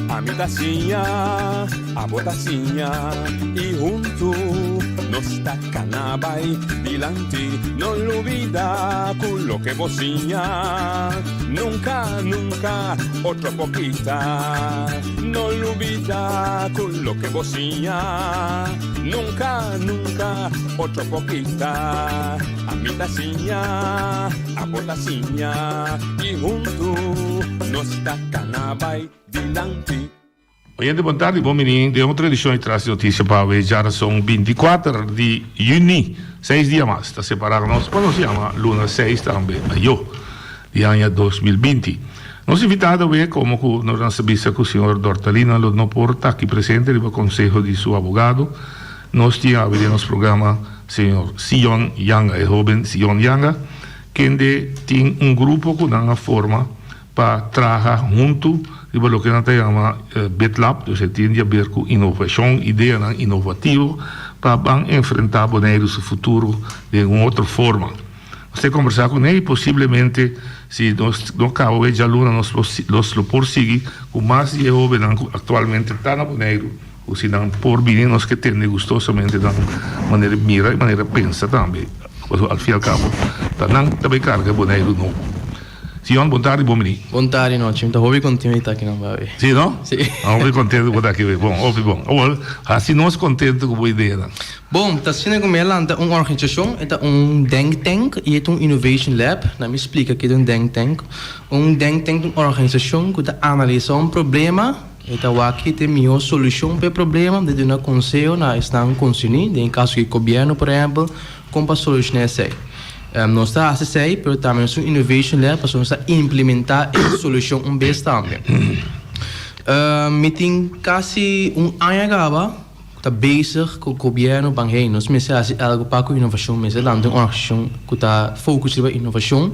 Ami ta siña, abo ta siña, i huntu nos ta kana bai dilanti. No lubida ku loke bo siña nunka, nunka otro por kita. No lubida ku loke bo siña nunka, nunka otro por kita. Ami ta siña, abo ta siña, i huntu nos ta kana bai dilanti. Oyente bon tardi, bon bini den otro edicion di Tras di Noticia pa awe djarason 24 di juni. Seis dia mas ta separa nos pa nos yama luna seis tambe ayo di aña 2020. Nos invitado awe como cu nos a bisa cu señor Dortalina lo no por ta aki presente riba conseho di su abogado, Nos tin awe den nos programa señor Sion Yanga, e hoben Sion Yanga, kende tin un grupo ku nan a forma pa traha huntu riba loke nan ta yama BitLab, dus e tin di aber ku inovashon, ideanan inovativo pa ban enfrentá Boneiru su futuro den un otro forma. Nos ta kombersá kuné i posiblemente si nos no kaba awe djaluna nos lo por sigui ku mas di e hobennan ku aktualmente ta na Boneiru. Ku si nan por bini nos ke tende gustosamente nan manera di mira i manera di pensa tambe. Pasobra al fin i al kabo ta nan ta bai karga e Boneiru nobo. Sion, bon tardi, bon bini. Bon tardi nochi, mi ta hopi kontento di ta aki nan babi. Si no? Si. Hopi kontento ku bo ta aki bai. Bon, hopi bon. Awor, hasi nos kontento ku bo ideanan. Bon, ta asina ku mi a lanta un organisashon, e ta un denktank i e ta un innovation lab. Na mi splika ke ta un denktank. Un denktank ta un organisashon ku ta analisa un problema. E ta wak ki ta e mihó solushon pa e problema, di duna konseho na esnan konserní, den e kaso di gobièrnu por ehèmpel, kon pa solushoná esei. Nos ta hasi esei, pero tambe nos tin un innovation lab pasobra nos ta implementá e solushon un bes tambe. Mi tin kasi un aña kaba ku ta bezig ku gobièrnu ban hey nos mester hasi algu pa ku inovashon, mester lanta un organisashon ku ta focus riba inovashon.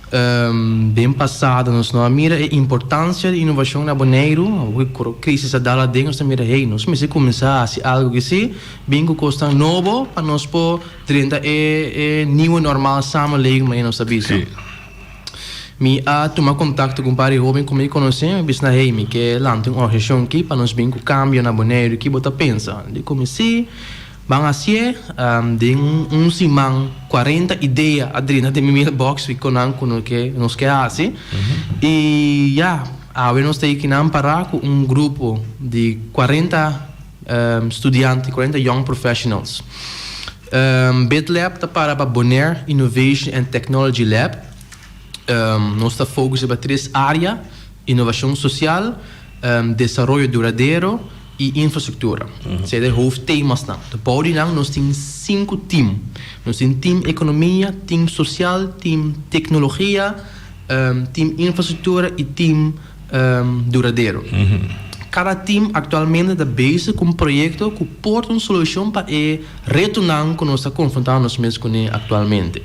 Den pasado nos no a mira e importansia di inovashon na Boneiru, awor ku krisis a dal aden nos ta mira hey nos mester kuminsá hasi algu ki si bin ku kosnan nobo pa nos por drenta e e nieuwe normaal samenleving manera nos ta bisa. Mi a tuma kontakto ku un par di hóben ku mi konosé, mi bisa nan, hey, mi ke lanta un organisashon aki pa nos bin ku kambio na Boneiru, ki bo ta pensa? Nan di ku mi, sí, ban hasié. Den un siman kuarenta idea a drenta den mi mailbox di konan ku no ke nos ke hasi. I ya, awe nos ta kinan pará ku un grupo di kuarenta studiante, kuarenta young professionals. BitLab ta para pa Bonaire Innovation and Technology Lab. Nos ta focus riba tres area, innovacion social, desaroyo duradero y infrastructura. Esei ta e hoofdtemasnan. Ta bou di nan nos tin sinku team. Nos tin team economia, team social, team tecnologia, team infrastructura y team duradero. Cada team actualmente ta bezig cu un proyecto cu por ta un solucion pa e retonan cu nos ta confronta nos mes cune actualmente.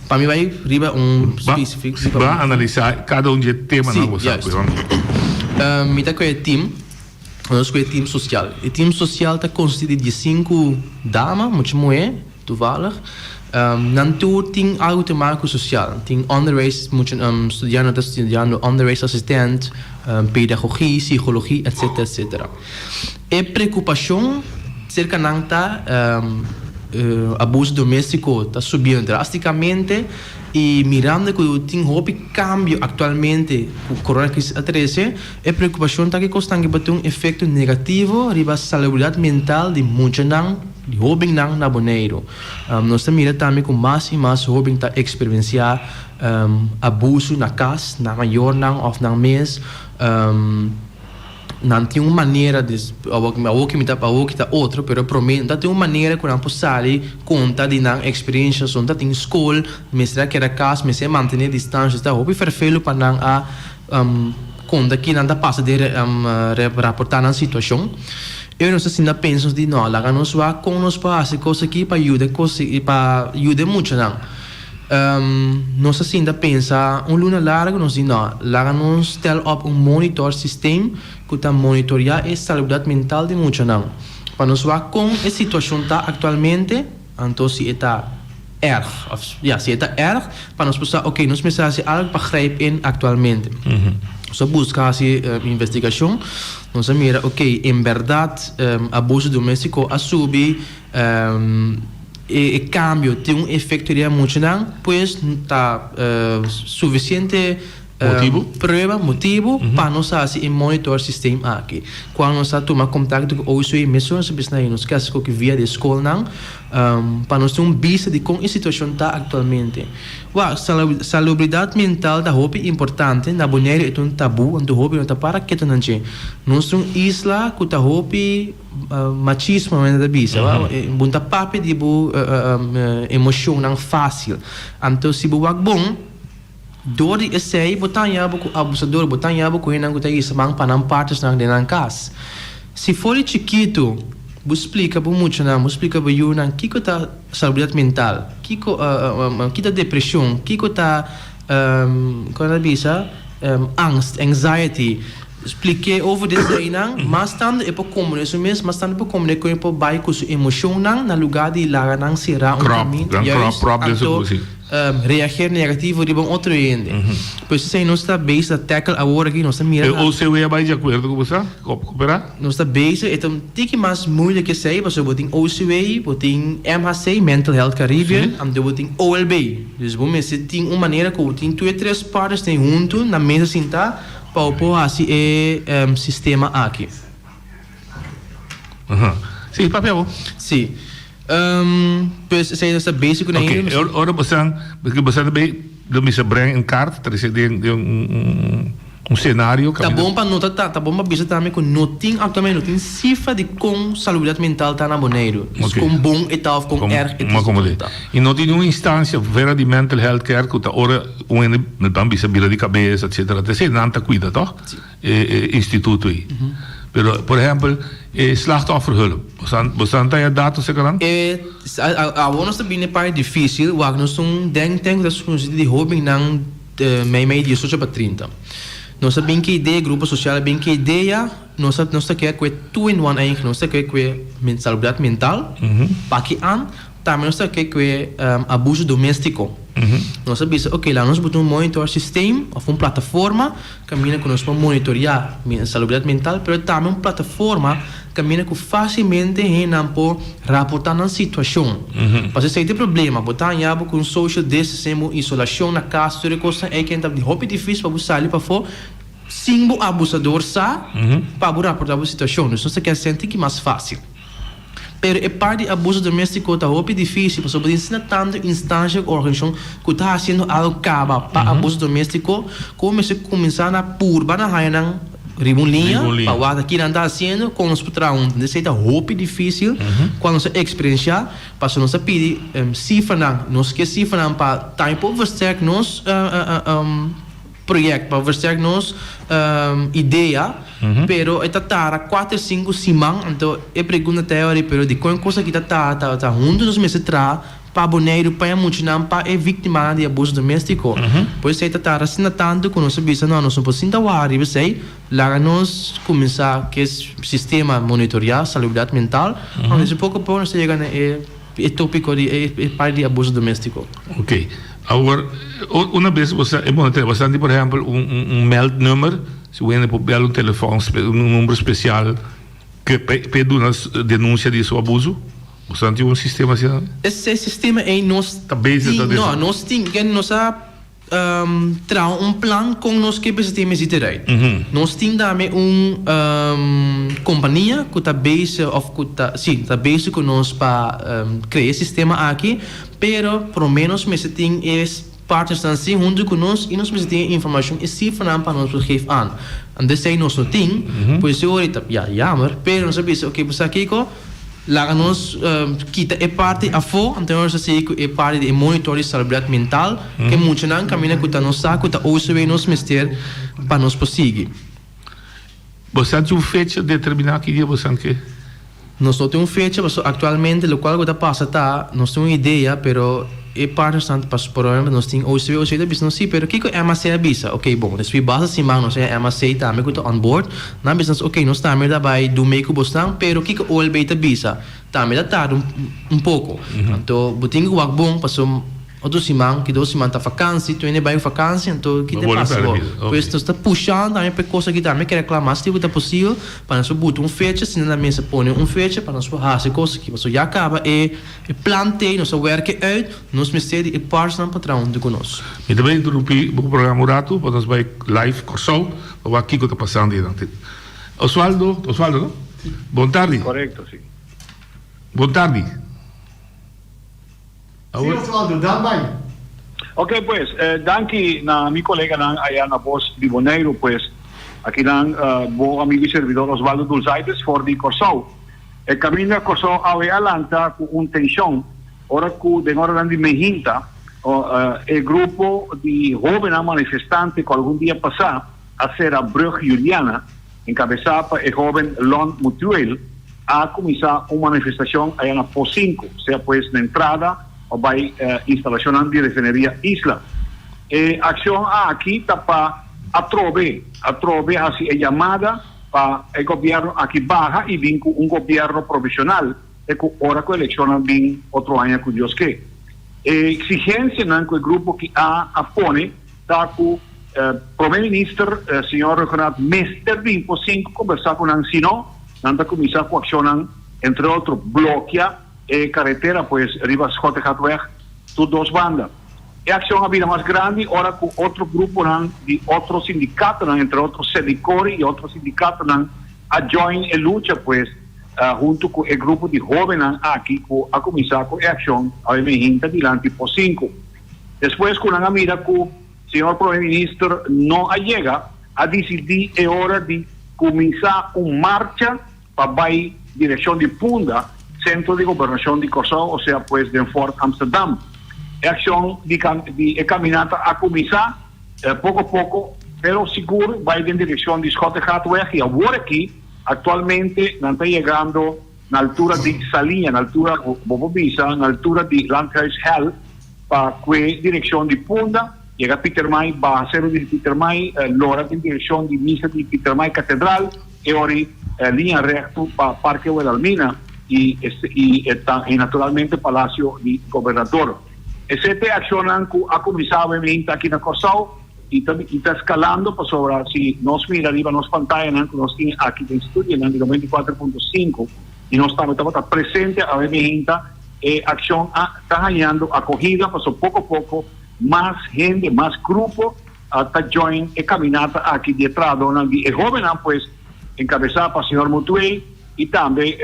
Pa mi bai riba un specific. Ba analisa cada un di e temanan cu bo sa. Si, juist. Mi ta cu e team, nos cu e team social. E team social ta consisti di diesinku dama, mucha muhe, toevallig. Nan tur tin algo te maken cu social. Tin onderwijs, mucha studiando ta studiando onderwijsassistent, pedagogie, psicologie, etcetera, etcetera. E preocupacion cerca nan ta abuso domestico ta subiendo drasticamente y mirando cu tin hopi cambio actualmente cu corona crisis a trece, e preocupacion ta cu e cosnan aki por tin un efecto negativo riba salubridad mental di muchanan, di hobennan na Boneiru. Nos ta mira tambe cu mas y mas hoben ta experiencia abuso na cas, nan mayornan of nan mes. Nan tin un manera di, awor ki mi ta, awor ki ta otro, pero prome nan ta tin un manera ku nan por sali konta di nan eksperensia, so nan ta tin skol, mester a keda kas, mester a mantene distansha, ta hopi ferfelu pa nan a konta ki nan ta pasa den raporta nan situashon. E nos ta sinta pensa, nos di no, laga nos wak kon nos por hasi kos aki pa yuda kos, pa yuda e muchanan. Nos a sinta pensa un luna largu, nos di no, laga nos stel op un monitor systeem ku ta monitoreá e salubridat mental di muchanan, pa nos wak kon e situashon ta aktualmente, anto si e ta. Erg, of ya, si e ta erg, pa nos por sa, ok, nos mester hasi algu pa grijp in aktualmente. Nos a buska hasi investigashon, nos a mira, ok, en bèrdat abuso doméstiko a subi, e kambio tin un efekto riba muchanan, pues ta sufisiente prueba, motibu, pa nos hasi e monitor systeem aki. Kual nos a tuma kontakto ku OCW mesora nos a bisa nan, nos ke hasi koki via di e skolnan, Pa nos tin un bista di kon e situashon ta aktualmente. Wak, salubridat mental ta hopi importante, na Boneiru e ta un tabú, anto hopi no ta para ketu nan dje. Nos ta un isla ku ta hopi machismo, men ta bisa, wak, bo no ta papia di bo emoshonnan fásil. Anto si bo wak bon, Dor di esei bo ta haña bo ku abusador, bo ta haña bo ku hendenan ku ta hisa man pa nan partnersnan den nan kas. Si for di chikitu bo splika bo muchanan, bo splika bo yunan kiko ta salubridat mental, kiko ki ta depreshon, kiko ta kon nan ta bisa angst, anxiety, splik'é over di eseinan, mas tantu e por komprendé su mes, mas tantu e por komprendé kon e por bai ku su emoshonnan na lugá di laga nan será un kaminda. Juist, anto. Reageer negativo riba un otro hende. Pues esei nos ta bezig ta tackle awor aki, nos ta mira. E OCW a bai di akuerdo ku bo sa? Koperá? Nos ta bezig, e ta un tiki mas moeilijk esei pasobra bo tin OCW, bo tin MHC, Mental Health Caribbean, anto bo tin OLB. Dus bo mester tin un manera ku bo tin tur e tres partners den huntu na mesa sintá pa bo por hasi e sistema aki. Sí, papia bo. Sí. Pues esei nos ta bezig ku nan Ok, ora bosan, porque bosan ta bay, lo mester bring in kaart, trese den den un un scenario Ta bon pa nota ta, ta bon pa bisa tambe ku no tin aktualmente no tin sifra di kon salubridat mental ta na Boneiru. Dus kon bon e ta òf kon erg e ta. I no tin niun instansia fuera di mental health care ku ta ora un hende ban bisa bira di kabes etcetera, ta esei nan ta kuida tòg? Sí. E instituto ei. Pero, por ehempel, e slachtofferhulp. Bosan, bosan ta haya dato cerca nan? E, awor nos ta bini e parti dificil, wak nos ta un denktank ku ta konsistí di hobennan mei mei diesocho pa trinta. Nos a bin ku e idea, grupo sosial a bin ku e idea, nos a nos ta kere ku e two in one eigenlijk, nos ta kere ku e salubridad mental, paki an, Tambe nos ta ke kue abuso domestico. Nos a bisa, ok, laga nos buta un monitor systeem of un plataforma kaminda ku nos por monitorea salubridad mental, pero tambe un plataforma kaminda ku facilmente hendenan por raporta nan situacion. Pasobra esei ta e problema, bo ta haña bo ku un social distancing, bo isolacion na kas, tur e kosnan ei kende ta hopi dificil pa bo sali pafó sin bo abusador sa pa bo raporta bo situacion. Dus nos ta kere senti ki mas facil. Pero e parti di abuso domestico ta hopi dificil pasobra bo tin asina tanto instancia cu organisacion cu ta haciendo algo caba pa abuso domestico cu bo mester cuminsa na purba na haya nan riba un liña pa wak ki nan ta haciendo con nos por traha hunto. Esey ta hopi dificil cuando nos a experiencia pasobra nos a pidi cifranan, nos ke cifranan pa tambe por versterk nos. Project pa versterk nos idea, pero e ta tarda kuater sinku siman, anto e pregunta ta e ora pero dikon e kos aki ta tarda ta huntu nos mester traha pa Boneiru pa e muchanan pa e viktimanan di abuso domestiko, por esei ta tarda asina tantu ku nos a bisa no nos no por sinta wak riba esei laga nos kuminsá ku e sistema monitoreá salubridat mental, anto poko a poko nos ta yega na e. E tópiko di e parti di abuso doméstiko. Ok. Awor, una bes bo sa, e bon ta bastante, por ehèmpel, un un meldnummer, si un hende por bèl un telefòn, un number spesial ke pa e duna denunsia di su abuso? Bo sa tin un sistema asina? Ese sistema ei nos Ta bezig ta tin, no, nos tin, nos a. Traha un plan kon nos ke bisa tin mesita eruit. Nos tin tambe un kompania ku ta bezig òf ku ta si ta bezig ku nos pa krea e sistema aki, pero promé nos mester tin e partnersnan si huntu ku nos i nos mester tin e informashon e sifranan pa nos por geef aan. Anto esei nos no tin, pues e ora ta ya jammer, pero nos a bisa oke bo sa kiko? Laga nos kita e parti afó, anto nos ta sigui ku e parti di e monitor di salubridat mental, ku e muchanan kaminda ku ta nos sa ku ta OCW nos mester pa nos por sigui. Boso tin un fecha determiná ki dia boso ke? Nos no tin un fecha pasobra aktualmente lokual ku ta pasa ta nos tin un idea pero. e partnersnan ta pas por ehempel nos tin OCW, OCW ta bisa nos si pero kiko MAC a bisa? Ok bon despues basta siman nos haña MAC tambe ku ta on board nan a bisa nos ok nos tambe ta bai do mee ku bosnan pero kiko OLB ta bisa? Tambe ta tarda un poko anto bo tin ku wak bon pasobra otro siman ki dos siman ta vakansi tur hende bai ku vakansi anto ki ta pasa bo? Pues nos ta pushando tambe pa e kos aki tambe kere kla mas tempu ku ta posibel pa nos por buta un fecha si nan mester pone un fecha pa nos por hasi e kos aki pasobra ya kaba e E plan t'ei nos a werke uit, nos mester di e partsnan pa traha huntu ku nos. Mi ta bai interumpi bo programa un ratu pa nos bai live Kòrsou pa wak kiko ta pasando einan. Oswaldo, Oswaldo no? Bon tardi. Korekto, si. Bon tardi. Si Oswaldo, dan bai. Ok pues, danki na mi koleganan aya na Bos di Boneiru pues. Akinan bo amigo y servidor Oswaldo Dulzaides for di Kòrsou. E kaminda Kòrsou awe a lanta ku un tenshon ora ku den oranan di mehinta e grupo di hóbennan manifestante ku algun dia pasá a sera Brug Juliana, enkabesá pa e hóben Lon Mutueel, a kuminsá un manifestashon aya na Pos Sinku, sea pues na entrada pa bai instalashonnan di Refineria Isla. E akshon aki ta pa atrobe atrobe hasi e yamada pa e gobierno aki baha y bin cu un gobierno provisional te cu ora cu eleccionnan bin otro aña cu Dios ke. E exigencianan cu e grupo ki a a pone ta cu Prome Minister señor Rhuggenaath mester bin por sin cu combersa cu nan sino nan ta cuminsa cu accionnan entre otro blokia e caretera pues riba Schottegatweg tur dos banda. E akshon a bira mas grandi ora ku otro gruponan di otro sindikatonan, entre otro Selikori i otro sindikatonan a join e lucha pues huntu ku e grupo di hóbennan aki ku a kuminsá ku e akshon awe mehinta dilanti pos sinku. Despues ku nan a mira ku señor Prome Minister no a yega, a disidí e ora di kuminsá un marcha pa bai direkshon di Punda, sentro di gobernashon di Kòrsou, osea pues den Fort Amsterdam. E akshon di di e kaminata a kuminsá poko poko pero sigur bai den direkshon di Schottegatweg i awor aki aktualmente nan ta yegando na altura di Saliña, na altura bo por bisa na altura di Landhuis Hel pa kue direkshon di Punda, yega Pietermaai, baha seru di Pietermaai, lora den direkshon di misa di Pietermaai Katedral. E ori liña recto pa Parke Wilhelmina y y naturalmente Palacio di Gobernador. Esey ta e accionnan cu a cuminsa awe meinta aki na Corsou y ta y ta escalando pasobra si nos mira riba nos pantayanan cu nos tin aki den studionan di 94.5 y nos tambe tabata presente awe meinta e accion a ta hañando acogida pasobra poco poco mas hende mas grupo a ta join e caminata aki di e trahadornan di e hobennan pues encabeza pa señor Mutuey y tambe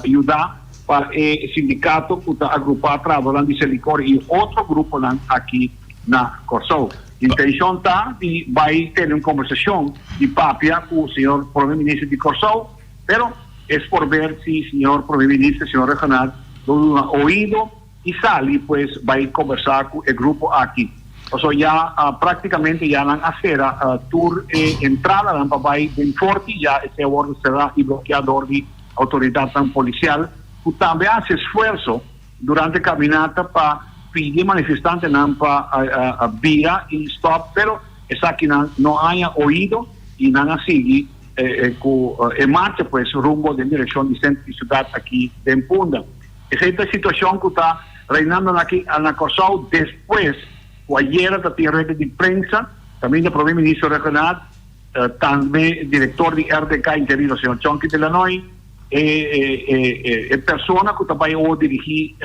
yuda pa e sindicato cu ta agrupa trahadornan di Selikor y otro gruponan aki na Corsou. Intencion ta di bay tene un conversacion di papia cu señor Prome Minister di Corsou pero es por ver si señor Prome Minister señor Rhuggenaath lo duna oido y sali pues bay conversa cu e grupo aki. Pasobra ya practicamente ya nan a cera tur e entradanan pa bay den Forti, ya esey a wordo cera y blokea door di autoridadnan policial cu tambe a haci esfuerzo durante caminata pa pidi e manifestantenan pa bira y stop, pero esakinan no a haña oido y nan a sigui cu e marcha pues rumbo den direccion di centro di ciudad aki den Punda. Esei ta e situashon ku ta reinando aki na Kòrsou despues ku ayera ta tin rede di prensa kaminda Prome Minister Rhuggenaath, tambe direktor di RDK interino señor Chonky de Lanoy, e persona ku ta bai awor dirigí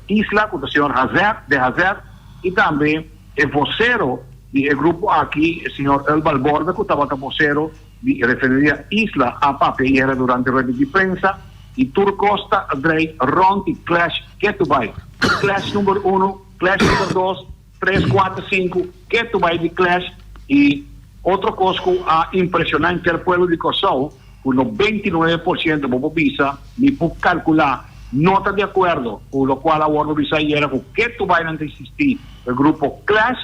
Isla ku ta señor Hazet de Hazet i tambe e vosero di e grupo aki señor Earl Balborda ku tabata vosero di Refineria Isla a papia ayera durante rueda di prensa y tur cos ta a drei rond di clash ketu bai. Clash number uno, clash number dos, tres, cuater, cinco, ketu bai di clash y otro cos cu a impresiona henter pueblo di Corsou cu 99% bo por bisa mi por calcula no ta di acuerdo cu locual a wordo bisa ayera cu ketu bai nan ta existi e grupo clash.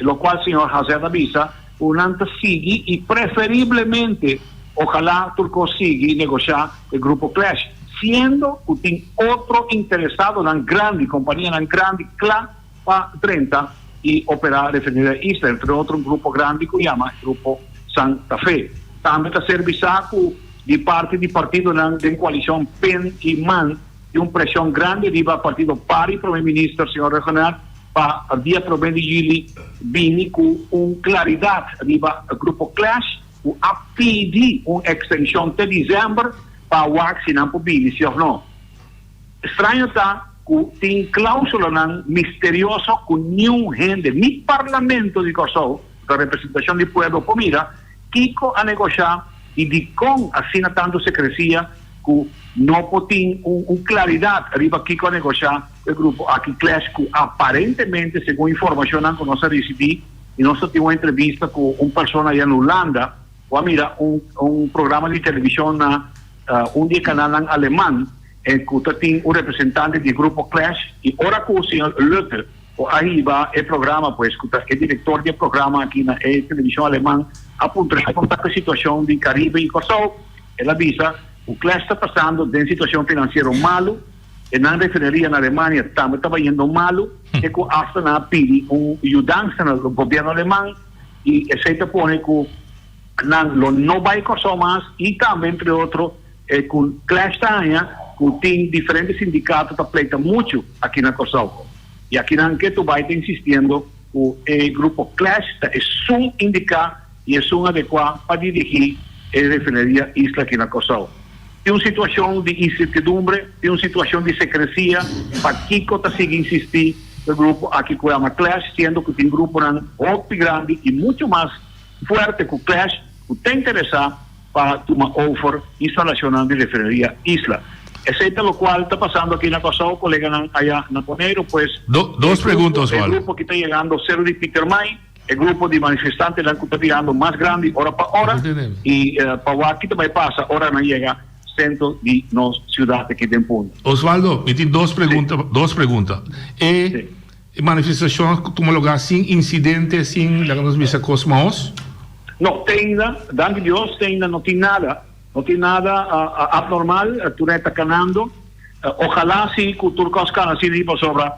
Locual señor Hazet a bisa cu nan ta sigui y preferiblemente ojalá tur cos sigui negocia cu e grupo Clash. Siendo ku tin otro interesadonan grandi, kompanianan grandi kla pa drenta i operá Refineria Isla, entre otro un grupo grandi ku yama Grupo Santa Fe. Tambe ta ser bisá ku di parti di partidonan den koalishon pen i man tin un preshon grandi riba partido par i Prome Minister señor Rhuggenaath pa dia prome di yüli bini ku un klaridat riba Grupo Clash ku a pidi un ekstenshon te dizèmber pa wak si nan por bini si òf no. Straño ta ku tin klausulanan misterioso ku niun hende, ni Parlamento di Kòrsou, ku ta representashon di pueblo, por mira kiko a negoshá i dikon asina tantu sekresia ku no por tin un klaridat riba kiko a negoshá ku e grupo aki Clash ku aparentemente segun informashonnan ku nos a risibí i nos ta tin un entrevista ku un persona aya na Hulanda ku a mira un programa di televishon na un di e kanalnan aleman e ku ta tin un representante di e grupo Clash i ora ku señor Luther ku a hiba e programa pues ku ta e direktor di e programa aki na e televishon aleman a puntra kon ta ku e situashon di Karibe i Kòrsou el a bisa ku Clash ta pasando den situashon finansiero malu e nan refineria na Alemania tambe ta bayendo malu e ku asta nan a pidi un yudansa na gobièrnu aleman i esei ta pone ku nan lo no bai Kòrsou mas i tambe entre otro e ku Clash ta haña ku tin diferente sindikato ta pleita muchu aki na Kòrsou i aki nan ketu bai ta insistiendo ku e grupo Clash ta esun indiká i esun adekuá pa dirigí e refineria Isla aki na Kòrsou. Tin un situashon di insertidumbre, tin un situashon di sekresia, pakiko ta sigui insistí ku e grupo aki ku yama Clash siendo ku tin gruponan hopi grandi i muchu mas fuerte ku Clash ku ta interesá pa tuma over instalashonnan di refineria Isla. Esei ta lokual ta pasando aki na Kòrsou, koleganan aya na Boneiru. Pues Dos pregunta, e Oswaldo. grupo ki ta yegando Seru di Pietermaai, e grupo di manifestantenan ku ta birando mas grandi ora pa ora i pa wak ki ta bai pasa ora nan yega sentro di nos siudat aki den Punda. Oswaldo, mi tin dos pregunta, dos pregunta. E manifestashon a tuma lugá sin insidente, sin, laga nos bisa, kos maos? No, te ainda, danki Dios, te ainda no tin nada, no tin nada abnormal, tur e ta kanando. Ojalá si ku tur kos kana asina i pasobra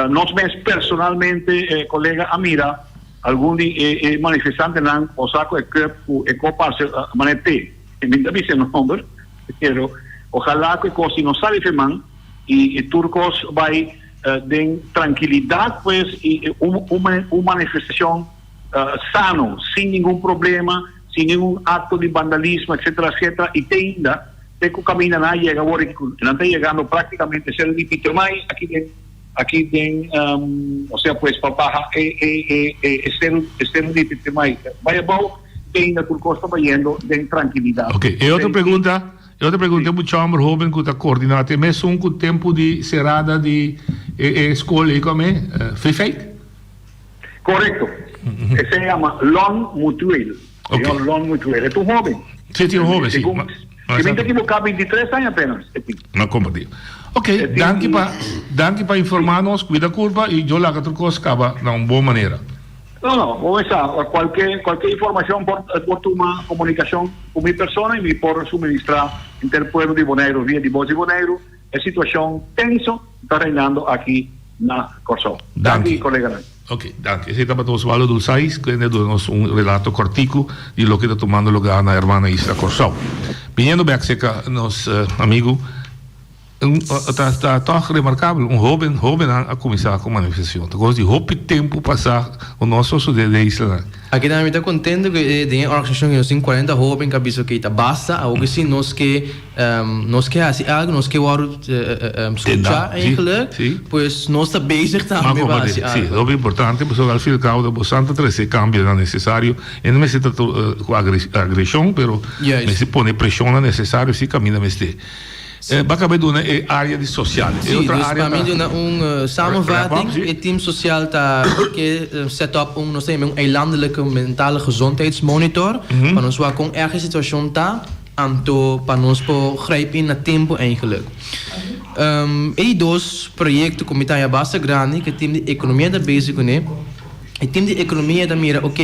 nos mes personalmente, kolega, a mira algun di e manifestantenan osa ku e kùp ku e kos parse manera te, mi no ta bisa e nomber, pero ojalá ku e kos si no sali feman i tur kos bai den trankilidat pues i un manifestashon sano, sin ningun problema, sin ningun acto di vandalismo, etcetera, etcetera, y te ainda, te cu caminda nan a yega awor y cu nan ta yegando practicamente sede di Pietermaai aki den, aki den, osea pues pa baha e, e, e, e, e cero, e cero di Pietermaai bay abao, te ainda tur cos ta bayendo den trankilidad. Ok, e otro pregunta, e otro pregunta, e mucha homber hoben cu ta coordina te mesun cu tempo di cerada di e, e school ey come, Vivijk? Korekto. Esei yama Lon Mutueel. Señor Lon Mutueel. E ta un hoben. Si, ta un hoben, si. Si mi ta ekiboká, bintitres aña apenas e tin. No kompartí. Ok, danki pa, danki pa informá nos. Kuida kurpa i yo laga tur kos kaba na un bon manera. No, no, bo sa, kualke, kualke informashon por, por tuma komunikashon ku mi persona i mi por suministrá henter pueblo di Boneiru via di Bos di Boneiru e situashon tenso ku ta reinando aki na Kòrsou. Danki Danki koleganan. Ok, danki. Esei tabata Oswaldo Dulzais kende a duna nos un relato kòrtiku di loke ta tumando lugá na hermana isla Kòrsou. Biniendo bèk serka nos amigu, un ta ta tòg remarkabel un hóben hóbennan a kuminsá ku manifestashon. Ta kos di hopi tempu pasá ku no a sosodé den islanan. Aki nan mi ta contento cu den e organisacion nos tin cuarenta hoben cu a bisa oke ta basta awor cu si nos ke nos ke haci algo nos ke wordo scucha eigenlijk pues nos ta bezig tambe pa haci algo. Si, hopi importante pasobra al fin y al cabo ta bosan ta trece e cambionan necesario e no mester ta cu agresion pero mester pone presionnan necesario si caminda mester. Bo a kaba duna e área di sosial. E otro área ta. Sí, dus pa mi duna un samenvatting. E team sosial ta ke set up un, nos ta yama un eilandelijke mentale gezondheidsmonitor. Pa nos wak kon erg e situashon ta, anto pa nos por grijp in na tempu eigenlijk. E di dos proyekto ku mi ta haña basta grandi ku e team di ekonomia ta bezig kuné. E team di ekonomia ta mira, ok,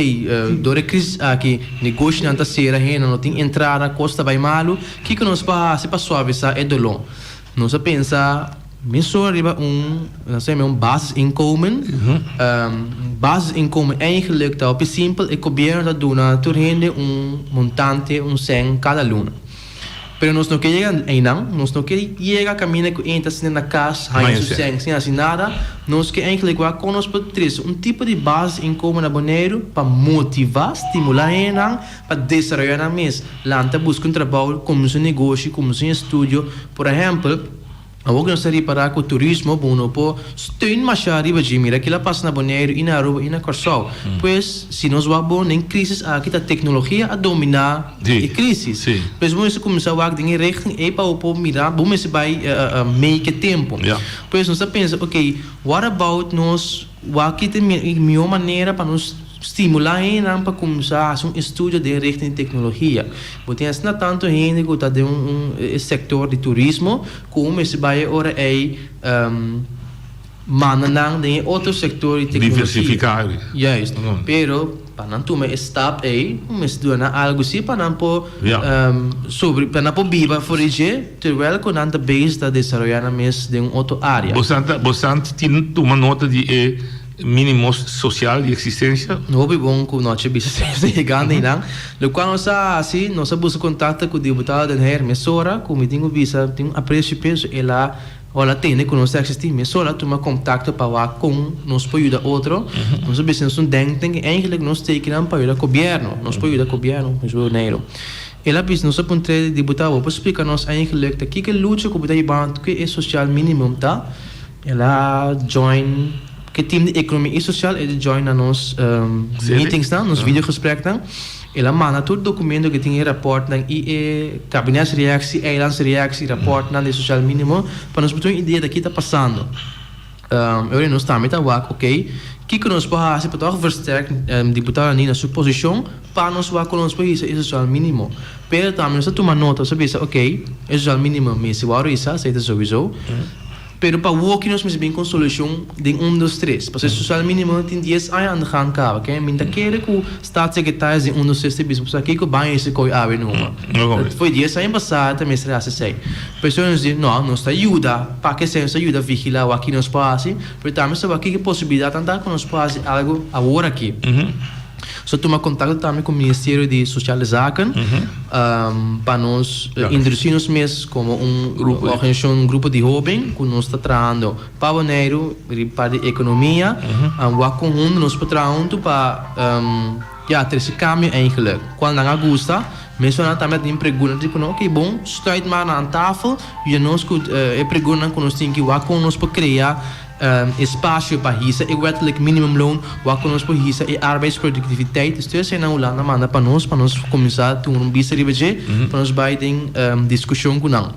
dor e krisis aki negoshinan ta sera, hende no tin entrada, kos ta bai malu, kiko nos por hasi pa suavisá e doló? Nos a pensa mesora riba un, nos ta yama un basisinkomen. Basisinkomen eigenlijk ta hopi simpel, e gobièrnu ta duna tur hende un montante, un sèn kada luna. Pero nos no ke yega einan, nos no ke yega kaminda ku enta sinta na kas, haña su sèn sin hasi nada. Nos ke eigenlijk wak kon nos por trese un tipo di basisinkomen na Boneiru pa motivá, stimulá hendenan pa desaroyá nan mes, lanta buska un trabou, kuminsá un negoshi, kuminsá un estudio. Por ehèmpel. Awor ku nos ta ripará ku turismo bo no por steun mashá riba dje, mira kila pasa na Boneiru i na Aruba i na Kòrsou. Pues, si nos wak bon den krisis aki ta teknologia a dominá e krisis. Pues bo mester kuminsá wak den e richting ei pa bo por mira, bo mester bai mee ku e tempu. Pues nos ta pensa, ok, what about nos wak ki ta e mihó manera pa nos stimulá hendenan pa kuminsá hasi un estudio den richting di teknologia. Bo tin asina tantu hende ku ta den un e sektor di turismo ku un mester bai e ora ei manda nan den e otro sektor di teknologia. Diversifiká. Juist. Pero pa nan tuma e stap ei un mester duna nan algu si pa nan por sobre pa nan por biba for di dje terwijl ku nan ta bezig ta desaroyá nan mes den un otro área. Bosan tin tuma nota di e Mínimo sosial di eksistensia. Hopi bon ku nochi bisa ta yegando einan. Lokual nos a hasi, nos a buska kontakto ku diputado Den Heyer mesora ku mi tin ku bisa tin un apresio p'e, so el a ora tende ku nos ta eksistí mesora a tuma kontakto pa wak kon nos por yuda otro. Nos a bisa nos un denktank i eigenlik nos tekinan pa yuda gobièrnu, nos por yuda gobièrnu nos Boneiru. El a bisa nos a puntr'é, diputado bo por splika nos eigenlik ta kiko e lucha ku bo ta hibando ku e sosial minimum ta? El a join ku e team di Ekonomia i Sosial, el a join na nos meetingsnan, nos videogespreknan. El a manda tur dokumento ku tin e rapòrtnan i e kabinetsreactie, eilandsreactie, rapòrtnan di sosial mínimo, pa nos por tin un idea di ki ta pasando. E ora nos tambe ta wak, oke, kiko nos por hasi pa tòg versterk diputado Nina su posishon pa nos wak kon nos por hisa e sosial mínimo. Pero tambe nos ta tuma nota, nos ta bisa, oke, e sosial mínimo mester wòrdu hisa, esei ta souiso. Pero pa woki nos mester bin con solucion den un dos tres. Pasobra e social minimo tin dies aña aan de gang caba. Ke mi ta kere cu staatssecretaris den un dos tres ta bisa pasobra kico baño ese coy awe numa. Fo'i dies aña pasa ta mester haci esey. Por eso nos di no, nos ta yuda pa ke esey nos ta yuda vigila wak nos por haci, pero tambe sa wak kiko posibilidadnan ta cu nos por haci algo awor aki. Nos a tuma contacto tambe cu Ministerio di Sociale Zaken pa nos introduci nos mes como un organisacion, un grupo di hoben cu nos ta trahando pa Boneiru riba parti di economia. Wak con hunto nos por traha hunto pa ya trece cambio eigenlijk. Cual nan a gusta, mesora nan tambe a tin pregunta tipo no ok bon sluit maar na an tafel yuda nos cu e preguntanan cu nos tin ki wak con nos por crea Espasio pa hisa e wettelijk minimumloon, wak ku nos por hisa e arbeidsproduktiviteit. Dus tur eseinan Hulanda manda pa nos, pa nos kuminsá tuma un bista riba dje, pa nos bai den diskushon ku nan.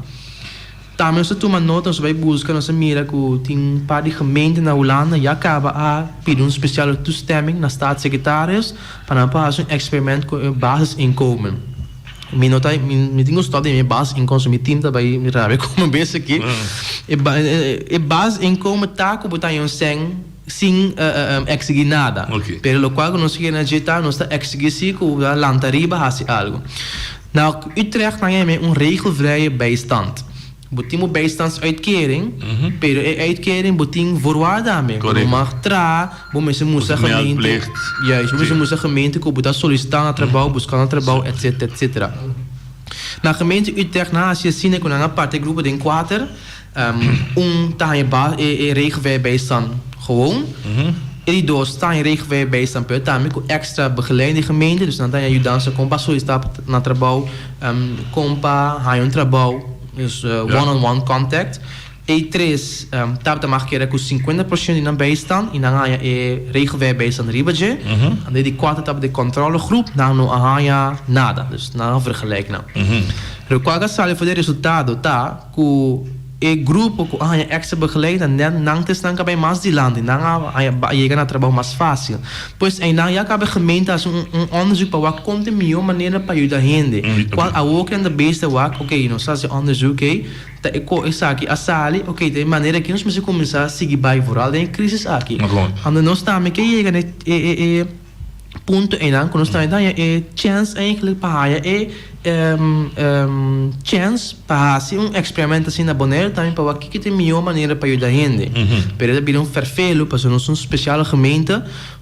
Tambe nos ta tuma nota, nos ta bai buska, nos ta mira ku tin un par di gemeente na Hulanda ya kaba a pidi un spesiale toestemming na staatssecretaris pa nan por hasi un eksperiment ku e basisinkomen. Mi no ta, mi, mi tin ku stop di mi basisinkomen, mi team ta bai rabia ku mi bes aki. E ba, e basisinkomen ta ku bo ta haña un sèn sin eksigí nada. Oké. Pero lokual ku nos kere na dje ta, nos ta eksigí si ku bo ta lanta riba hasi algu. Na Utrecht nan a yama un regelvrije bijstand. Bo tin bo bijstandsuitkering, pero e uitkering bo tin voorwaarden. Bo no mag traha, bo mester mustra gemeente, juist, bo mester mustra gemeente ku bo ta solisitá na trabou, buska na trabou, etcetera, etcetera. Na gemeente Utrecht nan a hasi asina ku nan a parti e grupo den kuater, un ta haña e regelvrije bijstand gewoon, e di dos ta haña regelvrije bijstand pero tambe ku extra begeleiding di gemeente, dus nan ta haña yudansa kon pa solisitá na trabou, kon pa haña un trabou. Dus one on one contact. E tres tabata mag keda ku 50% di nan bijstand i nan a haña e regelvrije bijstand riba dje. Ande di kuater tabata e controlegroep, nan no a haña nada. Dus nan a vergelijk nan. Lokual ku a sali for di e resultado ta ku. E grupo ku a haña èkstra begeleiding ta nèt nan ta esnan ku a bai mas dilanti, nan a haña a yega na trabou mas fásil. Pues einan ya kaba e gemeente a hasi un un òndersuk pa wak kon ta e mihó manera pa yuda hende. Kual awor ku nan ta bezig ta wak, oke, nos a hasi òndersuk ei, ta e ko esaki a sali, oke, ta e manera aki nos mester kuminsá sigui bai vooral den e krísis aki. Anto nos tambe ke yega na e e e. punto einan ku nos tambe ta haña e chèns eigenlijk pa haña e chèns pa hasi un eksperimento asina na Boneiru tambe pa wak kiko ta e mihó manera pa yuda hende. Pero e ta bira un fèrfelu pasobra nos ta un spesial gemeente,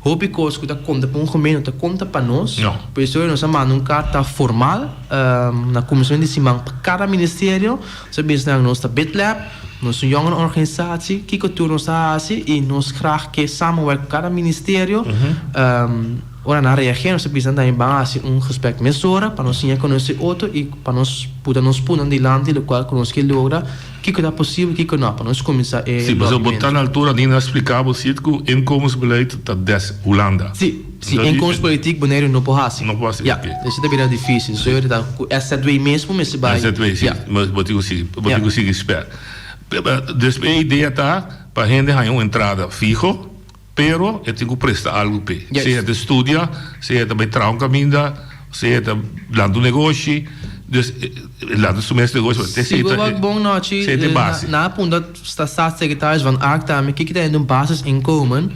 hopi kos ku ta konta pa un gemeente no ta konta pa nos. Por eso nos a manda un karta formal na kuminsamentu di siman pa kada ministerio, nos a bisa nan nos ta Bitlab, Nos un jongeren organisatie, kiko tur nos ta hasi i nos graag ke samenwerk ku kada ministerio. Ora nan reageer nos ta bisa nan tambe ban hasi un gesprek mesora pa nos siña konosé otro i pa nos puta nos puntonan dilanti lokual ku nos ke logra, kiko ta posibel kiko no, pa nos kuminsá e Si, pasobra bo ta na altura Nina a splika bo si ku inkomensbeleid ta des Hulanda. Si, si inkomenspolitiek Boneiru no por hasi. No por hasi, Ya, esei ta bira difísil. So ta ku SZW mes bo mester bai. SZW, si. Bo tin ku sigui, bo tin ku sigui spera. Dus e idea ta pa hende haña un entrada fiho, pero e tin ku presta algu p'e. Sea ta studia, sea ta bai traha un kaminda, sea ta lanta un negoshi. Dus lanta su mes negoshi. Si bo wak bon nochi, nan a punta staatssecretaris Van Ark tambe kiko ta hende un basisinkomen.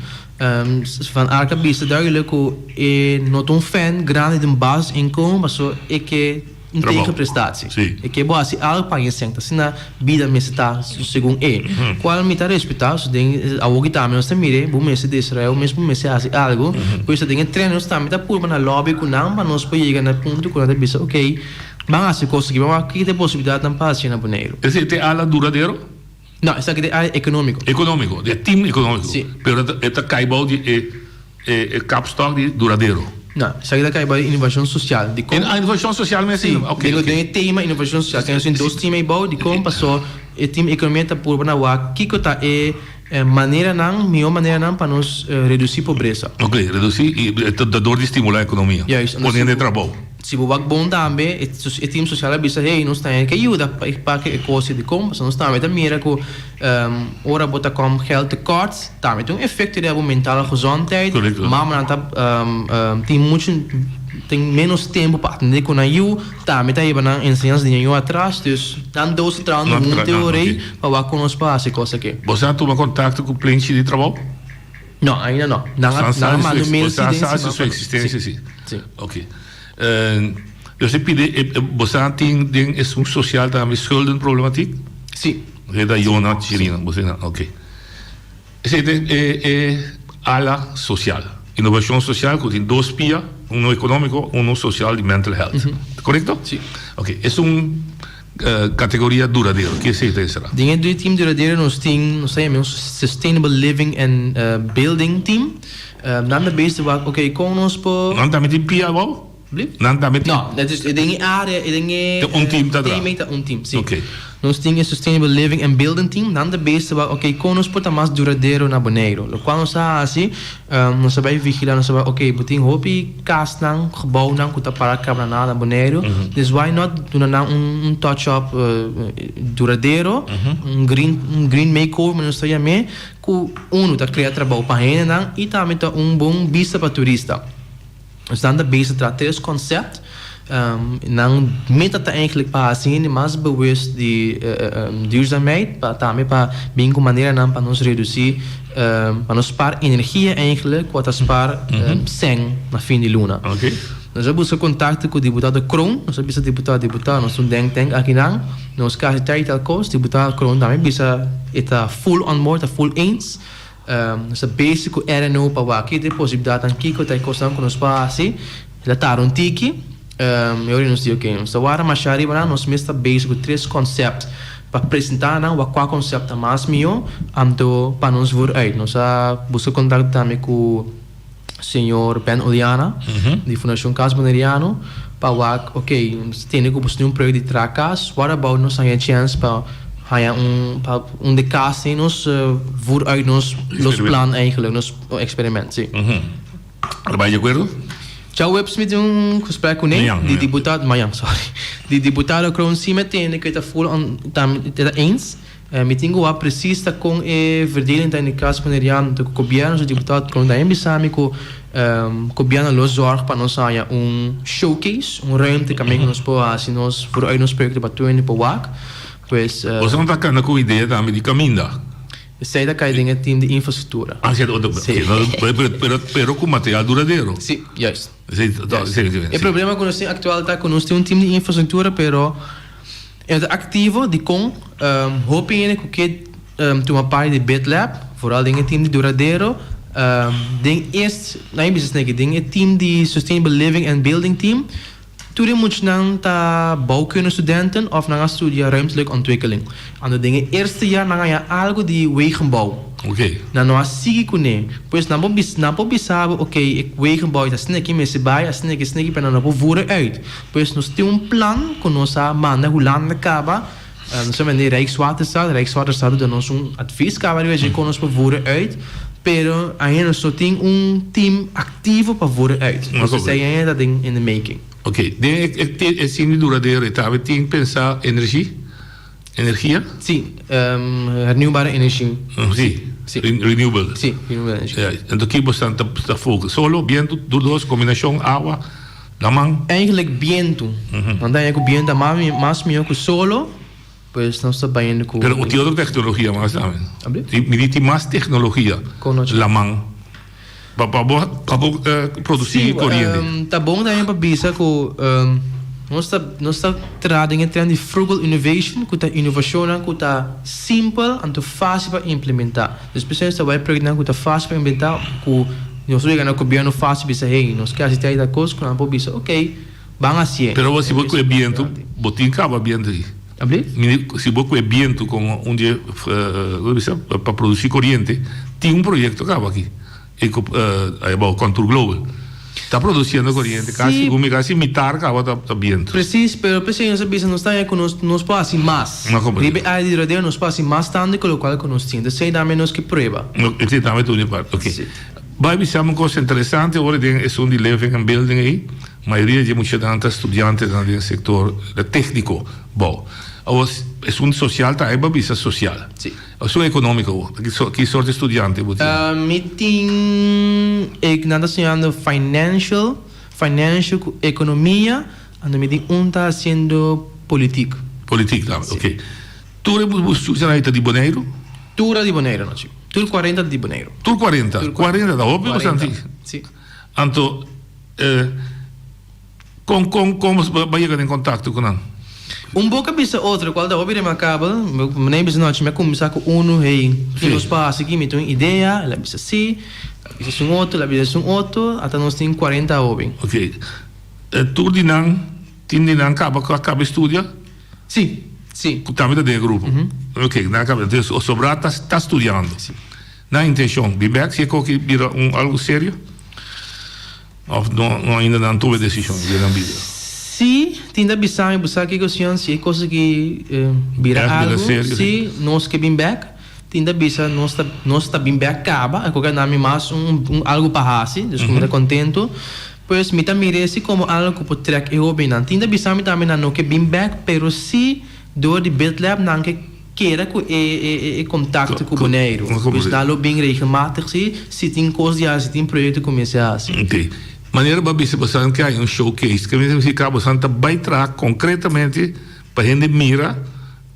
Van Ark a bisa duidelijk ku e no ta un fan grandi di un basisinkomen pasobra e ke un tegenprestatie. E ke bo hasi algu pa haña sèn. Asina bida mester ta segun e. Kual mi ta respetá. So den awor ki tambe nos ta mira bo mester desaroyá bo mes, bo mester hasi algu. Por eso den e tren nos tambe ta purba na lobby ku nan pa nos por yega na e punto ku nan ta bisa ok ban hasi kos aki, ban wak kiko ta e posibilidatnan pa hasi na Boneiru. Esei ta e ala duradero? No, esaki ta e área ekonómiko. Ekonómiko, di e tim ekonómiko. Sí. Pero e ta kai bou di e e kapstok di duradero. No, esaki ta kai bou di inovashon sosial. Dikon? Ah, inovashon sosial mes? Sí, Oké, den oké. e tema inovashon sosial. Nos tin dos tim ei bou. Dikon? Paso e tim ekonomia ta purba na wak kiko ta e maneranan, mihó maneranan pa nos redusí pobresa. Oké, redusí i ta dor di stimulá ekonomia. Juist. Poniendo e trabou. Si bo wak bon tambe, e team social a bisa, hey, nos tambe ke yuda pa e pake e kos di kom, pasobra nos tambe ta mira ku ora bo ta kom geld tekort, tambe tin un efekto riba bo mentale gezondheid. Mamanan ta tin muchu, tin menos tempu pa atende ku nan yu, tambe ta hiba nan enseñansa di nan yu atras, dus nan dos ta trahando huntu e ora ei pa wak kon nos por hasi kos aki. Bo sa tuma kontakto ku plenchi di trabou? No, ainda no. Nan a, nan a manda un mail si den siman pasá. Su existencia si. Si. Ok. Yo si pidi, bo sa tin den esun social tambe schuldenproblematiek? Si. Bo ta Yona Chirino, bo sa, ok. Esei ta e e ala social. Innovacion social cu tin dos pia, uno economico, uno social di mental health. Correcto? Si. Ok, esun. Categoria duradero, ke esei ta esera? Den e dui team duradero nos tin, nos ta yama un Sustainable Living and Building team. Nan ta bezig wak, ok, kon nos por. Nan tambe tin pia abou? Blief? Nan tambe tin. No, dat is den e area, den e. Ta un team ta traha. Team ta un team, si. Ok. Nos tin e Sustainable Living and Building team, nan ta bezig wak, ok, kon nos por ta mas duradero na Boneiru. Lokual nos a hasi. Nos a bai vigilá, nos a bai, ok, bo tin hopi kasnan, gebouwnan ku ta para kabra nada na Boneiru, dus why not duna nan un touch up duradero, un green, un green makeover manera nos ta yam'é, ku unu ta krea trabou pa hendenan i tambe ta un bon bista pa turista. Nos nan ta bezig traha tres concept. Nan meta ta eigenlijk pa hasi hende mas bewust di duurzaamheid, pa tambe pa bin ku maneranan pa nos redusí, pa nos spar energia eigenlijk ku a ta spar sèn na fin di luna. Nos a buska kontakto ku diputado Kroon, nos a bisa diputado, diputado nos ta un denktank akinan, nos ke hasi tal i tal kos, diputado Kroon tambe bisa e ta full on board, ta full eens. Nos ta bezig ku RNO pa wak ki ta e posibilidatnan, kiko ta e kosnan ku nos por hasi. El a tarda un tiki, e ora nos di oke, nos ta wara masha riba nan, nos mes ta bezig ku tres konsèpt pa presentá nan wak kua konsèpt ta mas mihó, anto pa nos vooruit. Nos a buska kontakto tambe ku señor Ben Oleana di Fundashon Kas Boneriano pa wak, ok, nos tende ku boso tin un proyekto di traha kas, what about nos haña chèns pa haña un pa un di kas den nos voer uit nos los plan eigenlijk, nos eksperiment, si. Ora bai di akuerdo? Djaweps mi tin un gesprek kuné, di diputado, mañan, sorry, di diputado Kroon si mi a tende ku e ta full on, ta eens. Mi tin ku wak presis ta kon e verdeling ta in e kas boneriano ta ku gobièrnu su diputado kon ta bisa mi ku gobièrnu lo zòrg pa nos haña un showcase, un ruimte kaminda ku nos por hasi nos vooruit nos proyekto pa tur hende por wak. Pues. Boso no ta kanda ku idea tambe di kaminda? Esei ta kai den e team di infrastruktura. Ah, sierto. Sí. Pero, pero ku material duradero. Sí, juist. Sí, sí, sí. E problema ku nos tin aktual ta ku nos tin un team di infrastruktura pero E no ta aktivo dikon hopi hende ku ke tuma parti di BitLab, vooral den e team di duradero, den eerst, nan e bisa esaki, den e team di Sustainable Living and Building Team, tur e muchanan ta bouwkunde studenten of nan a studia ruimtelijke ontwikkeling. Anto den e eerste jaar nan a haña algu di wegenbouw. Nan no a sigui kuné. Pues nan por bisa, nan por bisa bo, oké, e wegenbouw ta asina aki mester bai, asina aki, asina aki, pero nan no por voer uit. Pues nos tin un plan ku nos a manda Hulanda kaba, nos a manda e Rijkswaterstaat, Rijkswaterstaat a duna nos un advies kaba riba dje kon nos por voer uit, pero ainda nos no tin un team aktivo pa voer uit. Nos esei ainda ta den in the making. Oké, den e team di duradero e tambe tin pensa energie? Energia? Sí, hernieuwbare energie. Sí, renewable. Sí, renewable energie. Ja, enton ki boso ta focus? Solo, bientu, tur dos, combinacion, awa, laman? Eigenlijk bientu. Nan ta haña ku bientu ta mas mihó ku solo, pues nos ta bayendo ku. Pero tin otro tecnologia mas tambe. Mi di tin mas tecnologia, laman, pa bo pa bo produci coriente. Sí, ta bon tambe pa bisa ku nos ta nos ta traha den e trend di frugal innovation, ku ta innovacionnan ku ta simpel anto fácil pa implementá. Despues nos ta bai proyectonan ku ta fácil pa implementá ku nos por yega na gobierno fácil bisa hey nos ke hasi tal y tal kos ku nan por bisa ok ban hasié. Pero bo si bo ku e bientu bo tin kaba bientu ei. Si bo ku e bientu komo un di e bisa pa produsi koriente tin un proyekto kaba aki. Ayabou Contour Global ta produciendo coriente casi cu mi casi mitar caba ta biento. Precies, pero p'esei nos a bisa nos ta haña cu nos nos por haci mas. Riba e área di rodeo nos por haci mas tantu cu locual cu nos tin. Esei tambe nos ke prueba. Esei tambe ta un parti. Ok. Bai bisa un cos interesante ora den esun di living and building ei, mayoria di e muchanan ta studiantenan den sector tecnico bou. Awor esun social ta bai bisa social. Si. Esun economico, ki soort di studiante bo tin? Mi tin e nan ta studiando financial, financial cu economia, anto mi tin un ta haciendo politiek. Politiek tambe, ok. Tur e bo studiantenan ta di Boneiru? Tur a di Boneiru no, si. Tur cuarenta ta di Boneiru. Tur cuarenta? Cuarenta ta hopi bastante. Si. Anto Kon kon kon bo a yega den kontakto ku nan? Un boka bisa otro kual ta hopi remarkabel, Meneer bisa nochi mi a kuminsá ku unu, hey, ki nos por hasi aki? Mi tin un idea, el a bisa si, el a bisa esun otro, el a bisa esun otro, ata nos tin kuarenta hoben. Ok, tur di nan tin di nan kaba ku a kaba e studia? Si, si. Ku tambe ta den e grupo? Ok, nan a kaba, entonces sobrá ta ta studiando. Si. Nan intenshon bin bèk si e koki bira un algu serio? Of no no ainda nan tuma e desishon di nan bida? Si, tin ta bisa mi, bo sa kiko Sion, si e kos aki bira algu, si nos ke bin bek, tin ta bisa nos ta nos ta bin bek kaba, e koke a dami mas un un algu pa hasi, dus ku mi ta kontentu. Pues mi ta mira esi komo algu ku por trèk e hobennan. Tin ta bisa mi tambe nan no ke bin bek, pero si dor di Bitlab nan ke Keda ku e e kontakto ku Boneiru. Pues nan lo bin regelmatig si si tin kos di hasi, si tin proyekto ku mester hasi. Ok. Manera bo a bisa bosan ke hay un showcase, ke mester nifiká bosan ta bai traha konkretamente pa hende mira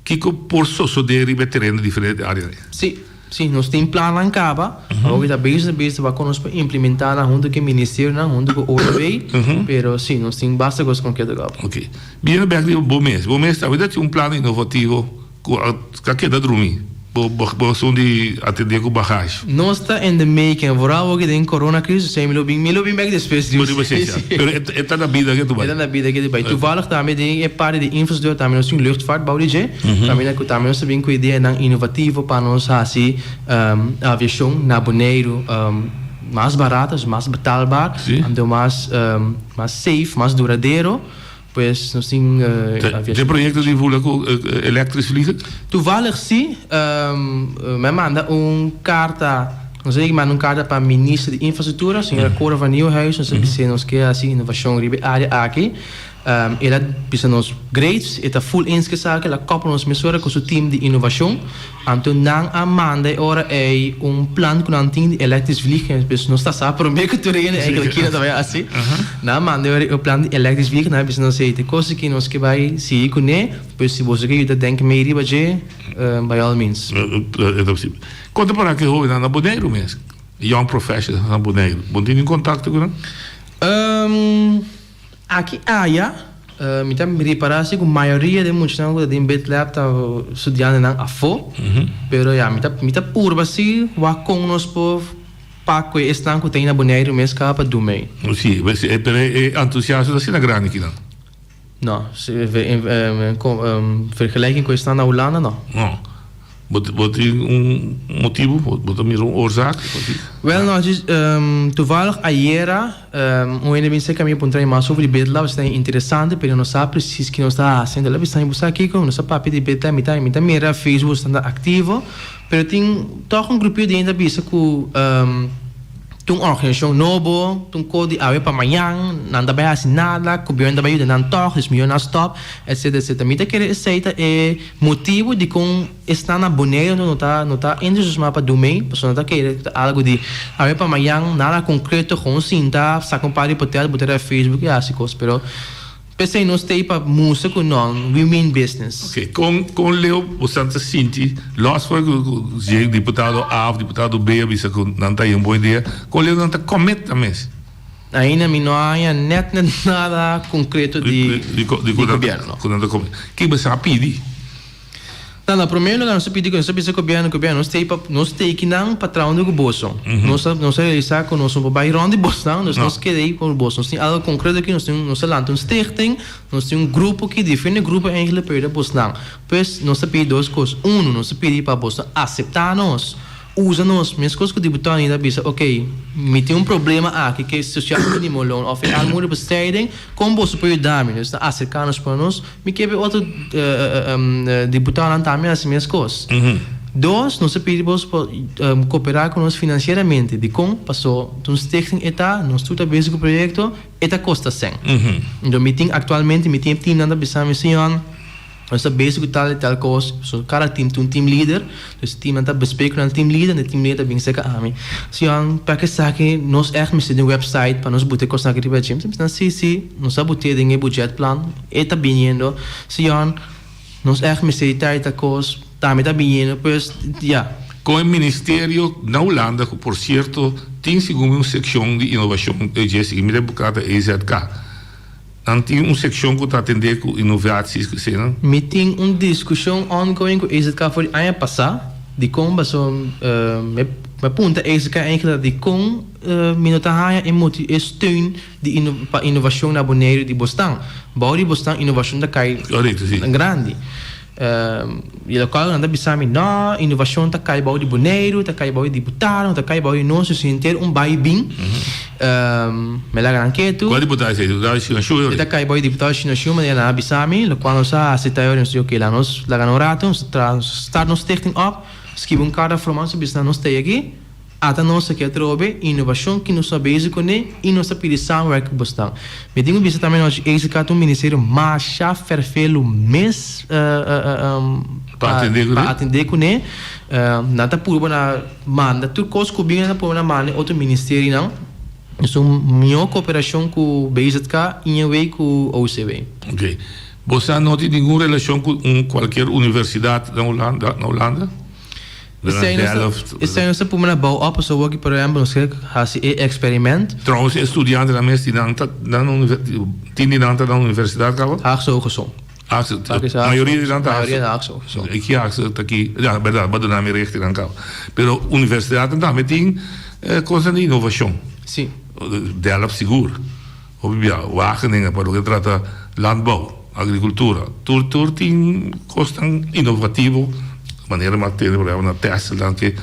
kiko por sosodé riba e tereno di diferente áreanan. Si, si. Nos tin plannan kaba. Awor ta bezig bezig wak kon nos por implementá nan huntu ku e ministerionan, huntu ku OLB. Pero si, nos tin basta kos konkreto kaba. Ok. Biene bek riba bo mes. Bo mes ta tin un plan inovativo ku a keda drumi. Bo bo esun di atendé ku bagage. Nos ta in the making. Vooral awor den corona crisis mi lo bin mi lo bin bek despues. Bo riba esei sa. Pero e ta na bida ke tu bai. E ta na bida ke tu bai. Toevallig tambe den e parti di infrastructura tambe nos tin luchtvaart bou di dje. Kaminda ku tambe nos ta bin ku ideanan inovativo pa nos hasi aviashon na Boneiru mas barata, mas betaalbaar, anto mas mas safe, mas duradero. Pues nos tin aviashon. Tin proyekto di vula ku elektris vliegen? Toevallig si. Mi a manda un karta, nos a manda un karta pa Minister di Infrastruktura, señora Cora van Nieuwenhuizen. Nos a bis'é nos ke hasi inovashon riba e área aki. El a bisa nos great, e ta full eens ku esaki, el a koppel nos mesora ku su team di inovashon. Anto nan a manda e ora ei un plan ku nan tin di elektrisch vliegen, pues nos ta sa promé ku tur hende eigenlijk kina ta bai hasi. Nan a manda e ora ei un plan di elektrisch vliegen, nan a bisa nos ei ta e kos aki nos ke bai sigui kuné, pues si boso ke yuda denk mee riba dje, by all means. E ta posibel. Konta para ku e hobennan na Boneiru mes, young professionals na Boneiru, bo tin kontakto ku nan? Aki aya, mi ta ripará si ku mayoria di e muchanan ku ta den BitLab ta studiantenan afó. Pero ya, mi ta mi ta purba si wak kon nos por pak ku esnan ku ta na Boneiru mes kaba pa dun mei. Si, pero e entusiasmo ta asina grandi kinan? No, en vergelijking ku esnan na Hulanda, no. No. Bo bo tin un motibu? Bo ta mira un oorzaak? Wel no, toevallig ayera un hende bin serka mi a puntra mi mas over di BitLab, esei ta interesante pero no sa precies ki nos ta hasi. Enton el a bisa mi bo sa kiko? Nos a papia di BitLab, mi ta mi ta mira Facebook esnan ta aktivo, pero tin tòg un grupio di hende ta bisa ku ta un organisashon nobo, ta un kos di awe pa mañan, nan ta bai hasi nada, gobierno ta bai yuda nan tòg, dus mihó nan stòp, etcetera etcetera. Mi ta kere esei ta e Motibu dikon esnan na Boneiru no ta no ta entusiasmá pa dumei, pasobra nan ta kere ku ta algu di awe pa mañan, nada konkreto, gewoon sinta, saka un par di potel, bota riba Facebook i hasi kos. Pero p'esei nos t'ei pa mustra ku no, we mean business. Oke, kon kon leu bosan ta sinti, lòs for ku ku si diputado A òf diputado B a bisa ku nan ta haña un bon idea, kon leu nan ta commit nan mes? Ainda mi no a haña nèt nèt nada konkreto di di gobièrnu. Ku nan ta kome. Ke boso a pidi? Na na promé lugar nos a pidi ku nos a bisa gobièrnu, gobièrnu nos t'ei pa nos t'ei kinan pa traha huntu ku boso. Nos a nos a realisá ku nos no por bai rònt di bosnan, dus nos keda ei ku boso. Nos tin algu konkreto aki, nos tin nos a lanta un stichting, nos tin un grupo aki, diferente grupo eigentlik pa yuda bosnan. Pues nos ta pidi dos kos, unu nos ta pidi pa boso aseptá nos. Usa nos, meskos ku diputado Anita a bisa, ok, mi tin un problema aki ku e sociaal minimumloon òf e armoedebestrijding, kon boso por yuda mi? Nos ta aserká nos pa nos, mi ke pa e otro diputadonan tambe hasi meskos. Dos, nos ta pidi boso pa koperá ku nos finansieramente. Dikon? Paso ta un stichting e ta, nos tur ta bezig ku proyekto, e ta kosta sèn. Enton mi tin aktualmente, mi tin e teamnan ta bisa mi, señor, Nos ta bezig ku tal i tal kos, so kada team tin un team leader, dus e teamnan ta besprek ku nan team leader, en e team leader ta bin serka ami, Sion, pa esaki nos ègt mester di un website pa nos buta e kosnan aki riba dje? Mi ta bisa nan, si, si, nos a but'é den e budgetplan, e ta biniendo. Sion, nos ègt mester di tal i tal kos, tambe ta biniendo, pues, ya. Kon e ministerio na Hulanda, ku por sierto tin segun mi un sekshon di inovashon, e dje sigui mi ta buka ta EZK. Nan tin un sekshon ku ta atendé ku inovaties ku eseinan? Mi tin un diskushon ongoing ku EZK for di aña pasá dikon paso mi a punta EZK eigenlijk dikon mi no ta haña e moti e steun di pa inovashon na Boneiru di bosnan. Bou di bosnan inovashon ta kai grandi. I lokual nan ta bisa mi, no, inovashon ta kai bou di Boneiru, ta kai bou di diputado, ta kai bou di nos, dus henter un bai i bin. Mi laga nan ketu. Kua diputado esei? Diputado Shino Shu? E ta kai bou di diputado Shino Shu, manera nan a bisa mi, lokual nos a hasi ta nos di oke, laga nos laga nan un ratu, nos ta start nos stichting op, skibi un karta formal, nos a bisa nan nos ta ei aki. Ata nos a ke atrobe inovashon ki nos ta bezig kuné i nos ta pidi samenwerking ku bosnan. Mi tin ku bisa tambe nochi EZK ta un ministerio masha ferfelu mes pa atendé kuné. Nan ta purba na manda tur kos ku bin nan ta purba na manda e otro ministerionan. Nos un mihó koperashon ku BZK, INW ku OCW. Oké. Boso no tin ningun relashon ku un kualkier universidat na Hulanda? Esei nos ta puma na bou op pasobra awor ki por ehempel nos ke hasi e eksperiment. Trouwens e studiantenan mes tin nan ta nan tin di nan ta na universidat kaba? Haagse Hogeschool. Haagse, mayoria di nan ta Mayoria na Haagse Hogeschool. E ki Haagse ta ki, ya berdad bo a duna mi richtingnan kaba. Pero universidatnan tambe tin kosnan di inovashon. Si. Delft sigur. Hopi bia Wageningen pa loke trata landbouw, agricultura, tur tur tin cosnan innovativo manera mi a tende por ehempel na Texel nan ke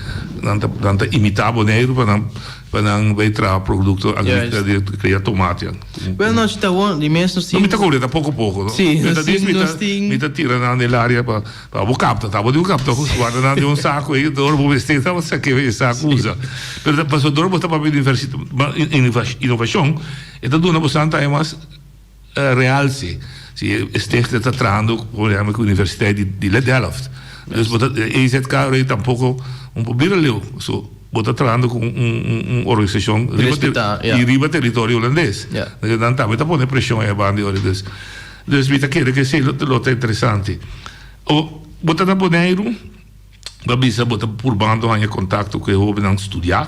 nan ta nan ta imita Boneiru pa nan pa nan bay traha producto agricola di cria tomate. Bueno no si ta bon di mes nos tin. No mi ta cobra ta poco poco no. Si nos tin nos tin. Mi ta tira nan den laria pa pa bo capta ta bo di bo capta guarda nan den un saco ey dor bo mester ta bo saca e saco usa pero pasobra dor bo ta papia di innovacion e ta duna bo santa ademas. realse si e stichting ta trahando por ehempel ku Universiteit di Delft. Dus bo ta EZK rei tampoko un por bira leu. So bo ta trahando ku un organisashon riba i riba teritorio hulandes. Nan tambe ta pone preshon ei abandi ora. Dus dus mi ta kere ku esei lo ta interesante. O bo ta na Boneiru bo a bisa bo ta purbando haña kontakto ku e hobennan studiá.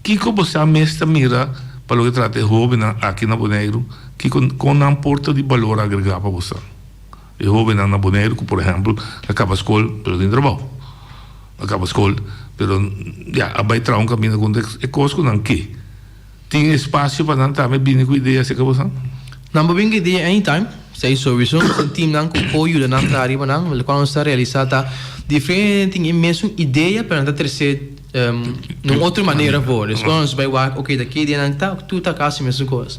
Kiko bo sa mes ta mira pa loke trata e hobennan aki na Boneiru? Kiko kon nan por ta di balor agregá pa bo sa? E hobennan na Boneiru ku por ehèmpel a kaba skol pero tin trabou, a kaba skol pero ya a bai traha un kaminda ku e kos ku nan ke. Tin espasio pa nan tambe bini ku idea aserka bo sa? Nan por bini ku idea anytime, esei sowiso. Nos tin teamnan ku por yuda nan traha riba nan. Lokual nos ta realisá ta diferente tin e mesun idea pero nan ta tresé na un otro manera for. Dus ora nos bai wak oke ta ke ideanan ta, tur ta kasi mesun kos.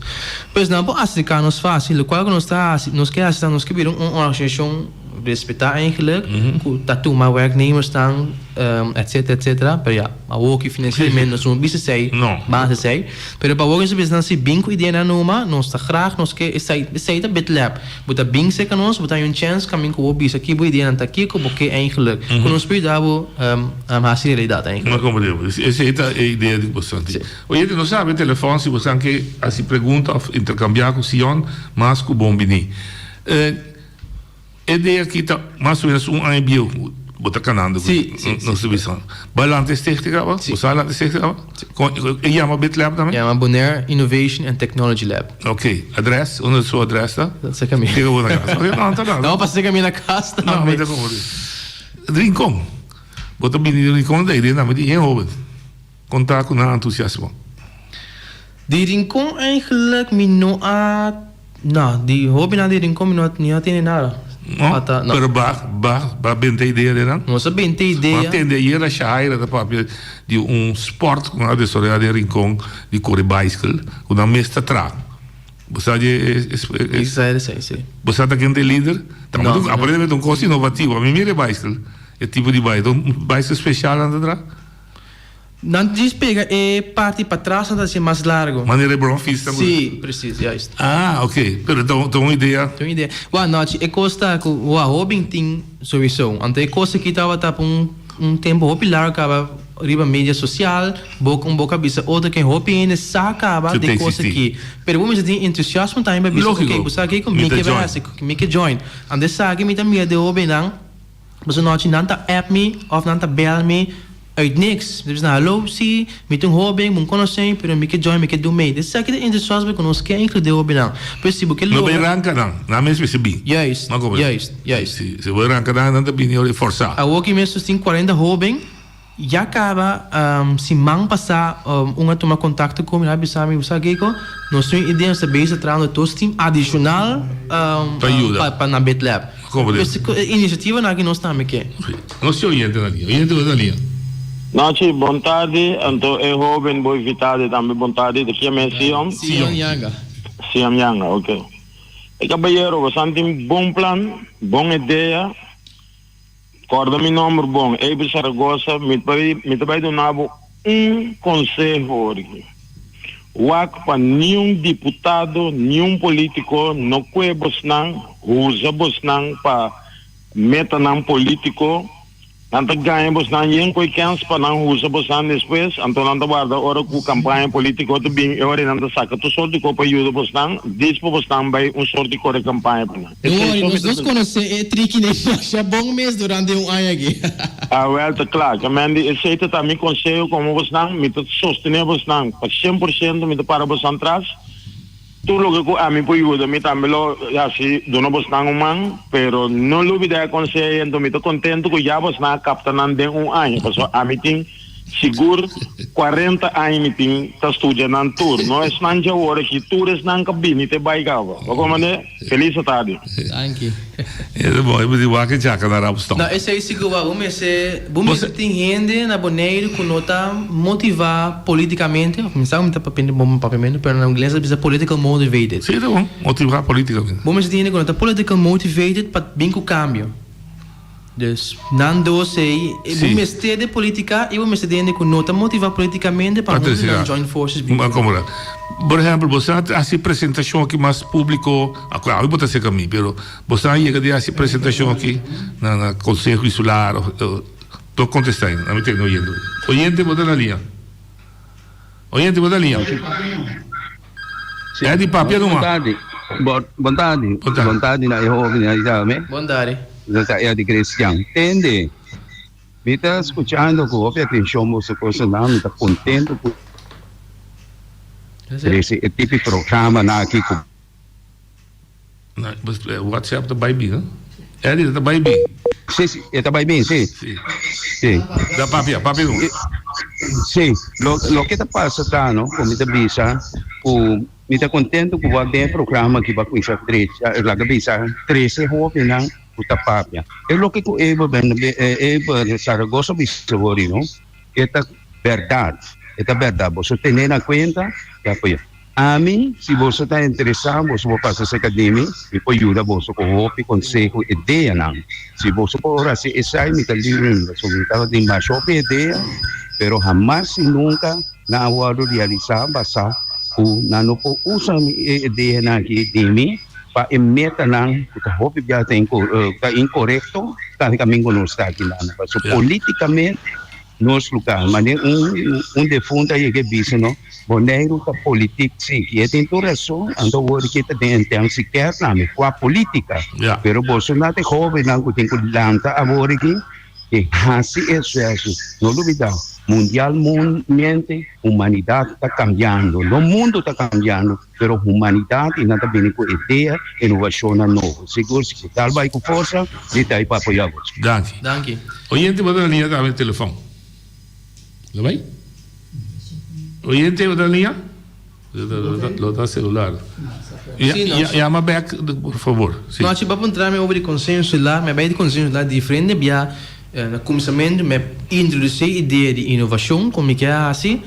Pues nan por aserká nos fásil. Lokual ku nos ta hasi, nos ke hasi ta nos ke bira un organisashon respetá eigenlijk, ku ta tuma werknemersnan etcetera etcetera. Pero ya. Awoki financieramente nos no bisa esey, basa esey, pero pa awoki nos ta bisa nan si bin cu ideanan numa, nos ta graag, nos ke esey, esey ta BitLab. Bo ta bin cerca nos, bo ta haña un chance camin cu bo bisa ki bo ideanan ta, kico bo ke eigenlijk, cu nos por yuda bo haci realidad eigenlijk. No comprende. Esey ta e idea di boso. Si. Oyente, nos a habri telefon si boso ke haci pregunta of intercambia cu Sion, mas cu bon bini. E dea aki ta mas o menos un aña bieu ku bo ta kanando ku nos ta bisa. Bo a lanta e stichting kaba? Bo sa lanta e stichting kaba? E yama BitLab tambe? E yama Bonaire Innovation and Technology Lab. Ok. Adres? Unda su adres ta? Serka mi. Serka bo na kas. Ok, no, ta nada. No, pa serka mi na kas tambe. No, mi ta konfundí. Rincon. Bo ta bini di Rincon ta idea tambe di hende hoben. Kon ta ku nan entusiasmo? Di Rincon eigenlijk mi no a, no, di hobennan di Rincon mi no a, mi no a tende nada. No? Ata, no. Pero ba, ba, ba benta idea den nan? Nos a benta idea. Bo a tende ayera Shahaira ta papia di un sport ku nan a desaroyá den Rincon di kore baiskel ku nan mes ta traha. Bo sa di e, e, e, Mi sa esei, si. Bo sa ta ken ta e lider? No, no. Aparentemente un kos inovativo. Mi mira e baiskel, e tipo di baiskel. Un baiskel spesial nan ta traha. Nan djis pega e parti patras nan ta haci mas largo. Manera e bromfiets ta Si, precies, juist. Ah, ok. Pero ta ta un idea. Ta un idea. Wak, nochi e cos ta cu wak hoben tin sowieso. Anto e cos aki tabata pa un un tempo hopi largo caba riba media social, boca un boca bisa otro ken hopi hende sa caba Cu ta di e cos existi. aki. Pero bo mester tin entusiasmo tambe pa bisa, Logico. ok, bo sa kico Mi mi ta ke bai join. haci, mi ke join. Anto esaki mi ta mira den hobennan. Pasobra nochi nan ta app mi of nan ta bel mi uit niks. Mi ta bisa nan, hallo, si, mi ta un hoben, bo no konosé mi, pero mi ke join, mi ke do mee. Esaki ta entusiasmo ku nos ke inkludé hobennan. Pues si bo ke No logra. bai ranka nan, nan mes mester bin. Juist, No komo. juist, juist. Si, si bo ranka nan, nan ta bini ora e forsá. Awoki mes nos tin 40 hoben. Ya caba siman pasa un a tuma contacto cu mi, el a bisa mi, bo sa kico, nos tin un idea, nos ta bezig trahando dos team adicional Pa yuda. pa na BitLab. Como Pues e iniciativanan aki nos tambe ke. Nos tin oyente na liña. Oyente bo na liña. Nochi, bon tardi. Anto e hoben bo invitado tambe bon tardi. Ta kier men Sion? Sion Yanga. Sion Yanga, ok. E cabayero, bo san tin bon plan, bon idea. Kòrda mi nòmber bon, Abel Saragoza, mi ta mi ta bai duna bo un konseho origi. Wak pa niun diputado, niun polítiko no kue bosnan, huza bosnan pa metanan polítiko. Nan ta gaña bosnan yen ku e kèns pa nan huza bosnan despues, anto nan ta warda ora ku kampaña polítiko ta bin, e ora ei nan ta saka tur sorti kos pa yuda bosnan, dis pa bosnan bai un sorti kore kampaña pa nan. Don't worry, nos nos konosé e trikinan masha bon mes durante un aña aki. Awel, ta kla. Ke Mandy, esei ta ta mi konseho komo bosnan. Mi ta sostené bosnan pa 100%, mi ta para bosnan tras. Tur loke ku ami por yuda, mi tambe lo hasi duna bosnan un man, pero no lubidá e konseho ei. Anto mi ta kontentu ku ya bosnan a kapta nan den un aña, pasobra ami tin. Sigur 40 aña mi tin ta studia nan tur. No esnan dje awor aki, tur esnan ka bini te bai kaba. Bo komand'é? Felis atardi. Danki. E ta bon, e por di wak e djaka na rabo stom. No, esei sigur wak. Bo mester, bo mester tin hende na Boneiru ku no ta motivá politikamente, of mi sa ku mi ta papia bon papiamentu, pero na ingles ta bisa political motivated. Si, ta bon. Motivá politikamente. Bo mester tin hende ku no ta political motivated pa bin ku kambio. Dus nan dos ei, bo mester de politica y bo mester de hende cu no ta motiva politicamente pa hunto nan join forces bin. Bo. Por ehempel, bo sa hasi presentashon aki mas públiko, awe bo ta serka mi, pero bo sa yega di hasi presentashon aki na na Konseho Insular òf no kontestá ainda, mi tende oyendo. Oyente bo ta na liña. Oyente bo ta na liña. Eddie papia numa. Bon tardi. Bon tardi. Bon tardi na e hobennan ahí tambe. Bon tardi. Nos ta Eddie Christian. Tende. Mi ta skuchando ku hopi atenshon boso kosanan, mi ta kontento ku trese e tipi programanan aki ku. WhatsApp ta bai bin, Eddie ta bai bin. Si, si, e ta bai bin, si. Si. Si. Da papia, papia numa. Si, lo, loke ta pasa ta, no, ku mi ta bisa ku mi ta kontento ku wak den e programa aki bo a kuminsá drecha, laga bisa trese hobennan. Ku ta papia. E loke ku Eber ben Eber Zaragoza bisa wori no, e ta bèrdat, e ta bèrdat. Boso tene na kuenta i apoya. Ami, si boso ta interesá, boso por pasa serka di mi, mi por yuda boso ku hopi konseho, ideanan. Si boso por hasi esei, mi ta libre, pasobra mi tabatin masha hopi idea, pero hamas i nunka nan a wòrdu realisá basá ku nan no por usa mi e ideanan aki di mi. Pa e metanan ku ta hopi bia ta ta inkorekto, ta kaminda ku nos ta aki nan. Pasobra politikamente nos lugar, manera un un defuntu a yega e bisa no, Boneiru ta politik si, i e tin tur rason, anto awor ki ta den intern si kier tambe kua politika. Pero boso na ta e hobennan ku tin ku lanta awor aki i hasi e esfuerso. No lubida, mundialmente humanidat ta kambiando, no mundu ta kambiando. Pero humanidad y nan ta bini cu idea, innovacionnan nobo. Sigur si cu tal bay cu forsa, mi ta ahí pa apoya boso. Danki. Danki. Oyente bo ta na liña tambe di telefon. Lo bay? Oyente bo ta na liña? Lo ta celular. Yama bek por favor. Si. No, si bo a puntra mi over di Conseho Insular, mi a bay di Conseho Insular diferente bia na cuminsamentu mi a introduci idea di innovacion cu mi ke haci.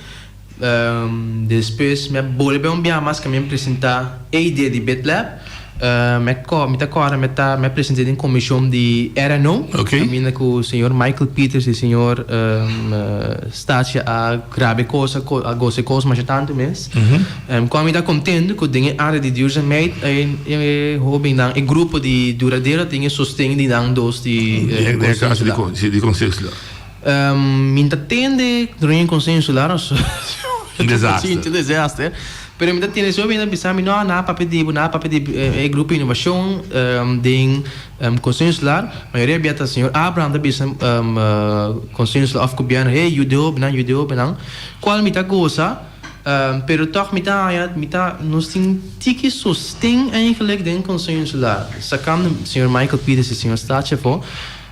Despues mi a bolbe un biaha mas ku mi a presentá e idea di BitLab. Mi a kò, mi ta kòrda mi ta, mi a present'é den komishon di RNO. Kaminda ku señor Michael Pieters i señor Statia a graba e kos, a gosa e kos masha tantu mes. Kua mi ta kontentu ku den e área di duurzaamheid e hóbennan, e grupo di Duradero tin e sosten di nan dos di Konseho Insular. Mi ta tende reunion Consejo Insular Un desaster. Un desaster. Pero mi ta tende so bini bisa mi no nan a papia di bo, nan a papia di e grupo innovacion den Consejo Insular. Mayoria bia ta señor Abraham ta bisa Consejo Insular of gobierno hey yuda hobennan, yuda hobennan. Cual mi ta goza pero toch mi ta haya mi ta nos tin tiki sosten eigenlijk den Consejo Insular. Sacando señor Michael Pieters y señor Statia afo.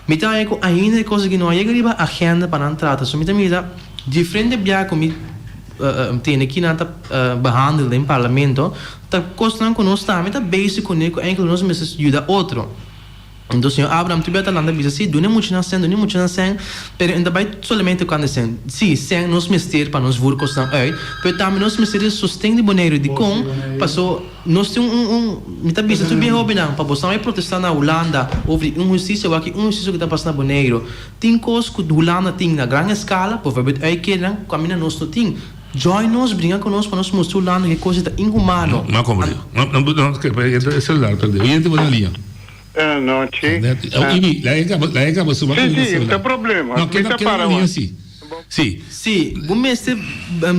Mi ta haña ku ainda e kos aki no a yega riba agenda pa nan trata. So mi ta mira diferente biaha ku mi tende ki nan ta behandel den parlamento, ta kosnan ku nos tambe ta bezig kuné ku enkele nos mester yuda otro. Enton señor Abraham tur bia ta lanta bisa si duna e muchanan sèn, duna e muchanan sèn, pero e no ta bai solamente tokante sèn. Si, sèn nos mester pa nos vur kosnan uit, pero tambe nos mester di sosten di Boneiru. Dikon? Paso. Nos tin un un mi ta bisa tur bien hobennan pa boso nan bai protesta na Hulanda over di inhustisia wak e inhustisia ku ta pasa na Boneiru. Tin kos ku Hulanda tin na gran eskala, bijvoorbeeld uitkeringen, ku aminda nos no tin. Join nos, bringa ku nos pa nos mustra Hulanda ku e kos ei ta inhumano. No komprende. No no no ke pa entra e celular perde. Oyente bo na liña. Nochi. Ibi, laga e kaba, laga e kaba su Si, si, no ta problema. No, Mi keda ta keda para na liña wak. si. Si. Sí, bo mester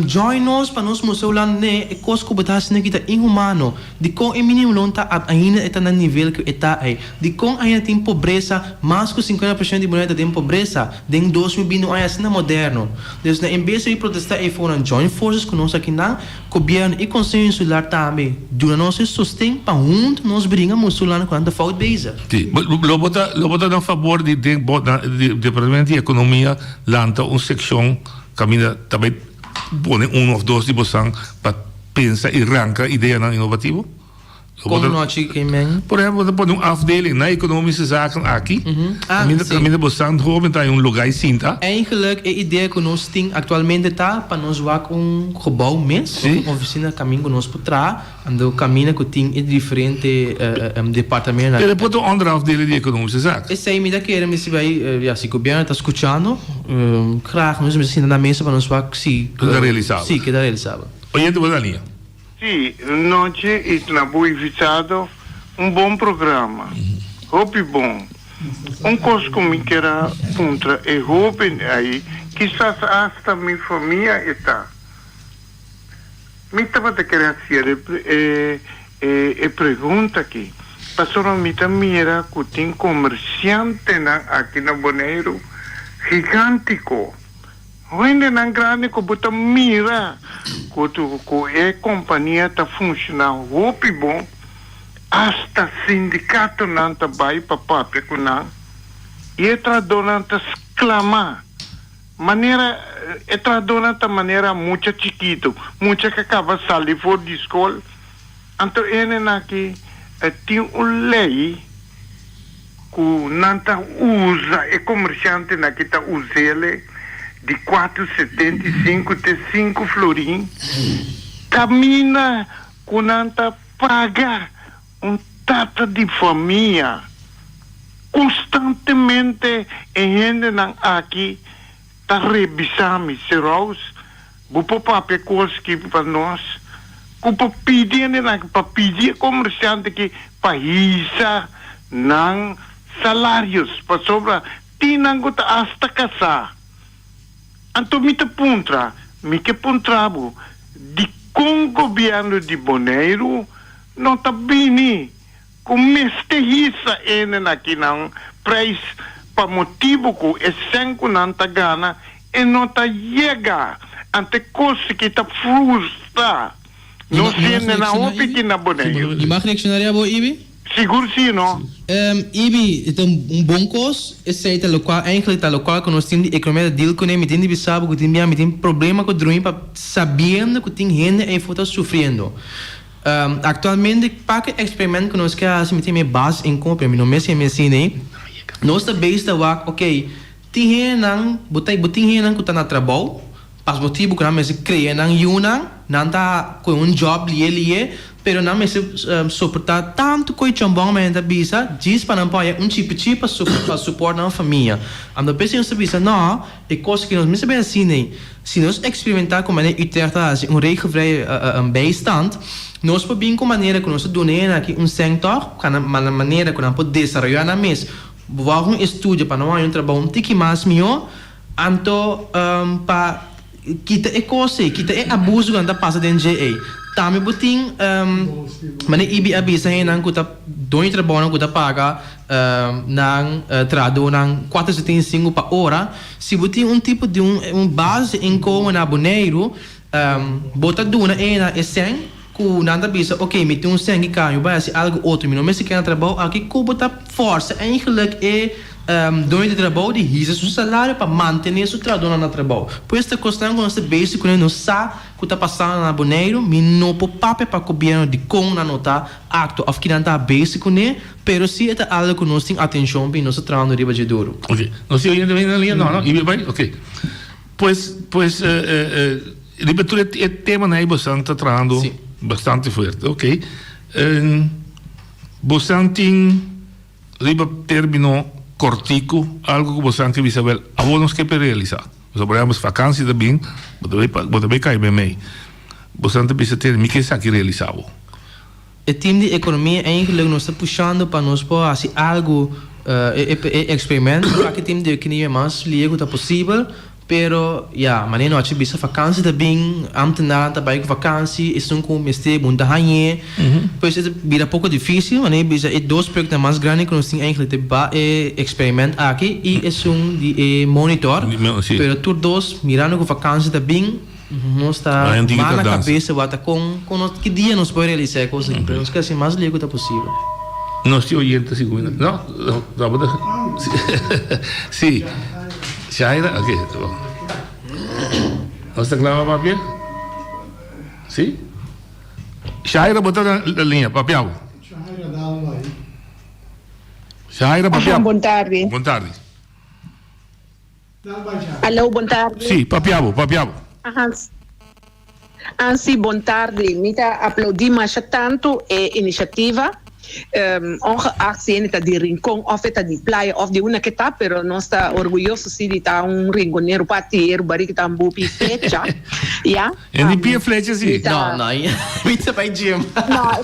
join nos pa nos mustra Hulanda nee e kos ku bo ta hasiendo aki ta inhumano. Dikon e minimumloon ta ainda e ta na nivel ku e ta ei? Dikon ainda tin pobresa, mas ku 50% di Boneiru ta den pobresa den 2021 aña asina moderno? Dus na en bes di protesta ei for nan join forces ku nos akinan, Gobièrnu i Konseho Insular tambe duna nos e sosten pa huntu nos bringa mustra Hulanda ku nan ta fout bezig. Sí, lo bo ta lo bo ta na fabor di den bo na di Departamento di Ekonomia lanta un sekshon kaminda ta bai pone un òf dos di bosan pa pensa i ranka ideanan inovativo? Lo bo Kon ta nochi ke men? Por ehempel bo ta pone un afdeling na Ekonomische Zaken aki Ah, kaminda sí. kaminda bosan hoben ta haña un lugá i sinta. Eigenlijk e idea ku nos tin aktualmente ta pa nos wak un gebouw mes, Sí. un ofisina kaminda ku nos por traha. Ando camina cu tin e diferente departamentonan. Pero e por ta un onderafdeling di Economische Zaken. Esey mi ta kere mi si bay, ya, si gobierno ta scuchando, graag nos mester sinta na mesa pa nos wak si. Keda realisabel. Si, keda realisabel. Oyente bo ta na liña. Sí, nochi y na bo invitado un bon programa. Hopi bon. Un cos cu mi kier a puntra e hoben ayi, kisas hasta mi famia e ta. Mi tabata kere hacier e e pregunta aki, pasobra mi ta mira cu tin comerciantenan aki na Boneiru gigantico. Hendenan grandi ku bo ta mira ku ku e kompania ta funshoná hopi bon, asta sindikatonan ta bai pa papia ku nan i e trahadónan ta sklamá manera e trahadónan ta manera mucha chikitu, mucha ku a kaba sali for di skol. Anto e hendenan aki tin un lei. Ku nan ta usa, e komershantenan ki ta us'ele di kuatro 75 te sinku florin, kaminda ku nan ta paga un tata di famia. Konstantemente e hendenan aki ta rebisá mi, Sir Rose, bo por papia kos ki pa nos? Ku por pidi hendenan aki pa pidi e komersiante aki pa hisa nan salarios, pasobra tin nan ku ta asta kasá. Anto mi ta puntra, mi ke puntra bo, dikon gobièrnu di Boneiru no ta bini Ku mester hisa enen aki nan prijs pa motibu ku e sèn ku nan ta gana e no ta yega ante kos ki ta frustra nos hendenan hopi ki na Boneiru. Mi mag reakshonaria abo Ibi? Sigur si no. Ibi, e ta un bon kos, esei ta lokual eigenlijk ta lokual ku nos tin di ekonomia ta deal kuné, mi tin di bisa bo ku tin bia mi tin problema ku drumi pa sabiendo ku tin hende eyfo ta sufriendo. Actualmente pa ke experiment ku nos ke hasi mi tin mi bas inkomen pero mi no mester mi asina ei. Nos ta bezig ta wak ok tin hendenan bo ta bo tin hendenan ku ta na trabou pas motibu ku nan mester krea nan yunan nan ta kohe un job liye liye pero nan mester soporta tantu koe chambon men ta bisa djis pa nan por haya un chipichi pa pa suport nan famia. Anto p'esei nos ta bisa no e kos ku nos mester bay asina ei. Si nos eksperimentá ku manera Utrecht ta hasi un regelvrije bijstand, nos por bin ku manera ku nos ta duna hende aki un sèn tòg, ku nan manera ku nan por desaroyá nan mes, wòrdu un estudio pa nan haña un trabou un tiki mas mihó, anto pa kita e kos ei, kita e abuso ku nan ta pasa den dje ei. Tambe bo tin manera Ibi a bisa hendenan ku ta doño trabounan ku ta paga nan trahadónan kuater 75 pa ora. Si bo tin un tipo di un un base inkomen na Boneiru, bo ta duna e nan e sèn ku nan ta bisa, ok, mi tin un sèn ki kambio, bai hasi algu otro, mi no mester keda na trabou aki, ku bo ta fòrsa eigenlik e doño di trabou di hisa su salario pa mantené su trahadónan na trabou. Pues ta kosnan ku nos ta bezig kuné, nos sa ku ta pasando na Boneiru, mi no por papia pa gobièrnu dikon nan no ta aktua òf kinan ta bezig kuné, Pero si e ta algo cu nos tin atencion pi nos ta trahando riba dje duro. Ok, nos tin oyente na linea? No, no, y bai, ok. Pues, pues riba tur e temanan ey bosan ta trahando bastante fuerte, ok. Bosan tin riba termino cortico algo cu bosan ke bisa wel awor nos ke por realisa. Pasobra por ehempel vakantie ta bin, bo ta bay, bo ta bay cay memey. Bosan ta bisa tene mi ke esaki realisa awor. E team di economia eigenlijk nos ta pushando pa nos por haci algo e experiment pa ki team di economia mas lihe cu ta posibel pero ya manera no haci bisa vakantie ta bin ambtenaarnan ta bay cu vakantie esun cu mester bon ta hañe pues e ta bira poco dificil manera bisa e dos proyectonan mas grandi cu nos tin eigenlijk ta ba e experiment aki y esun di e monitor pero tur dos mirando cu vakantie ta bin. Nos ta man na kabesa wak ta kon kon nos ki dia nos por realisa e kos aki pero nos ke hasi mas leu ku ta posibel. Nos tin oyente si ku no no bo ta si Shaira ok ta bon nos ta kla pa papia si Shaira bo ta na liña papia bo Shaira papia Bon tardi. Bon tardi. Alo, bon tardi. Sí, papia bo, papia bo. Aha. Ah, sí, bon tardi. Mi ta aplaudí masha tantu e inisiativa. Ongeacht si hende ta di Rincon of e ta di Playa of di unda ke ta, pero nos ta orguyoso si di ta un rinconero pa tieru bari ki ta un bupi flecha, ya. En di pia flecha si? No, no, mi ta bai gym. No,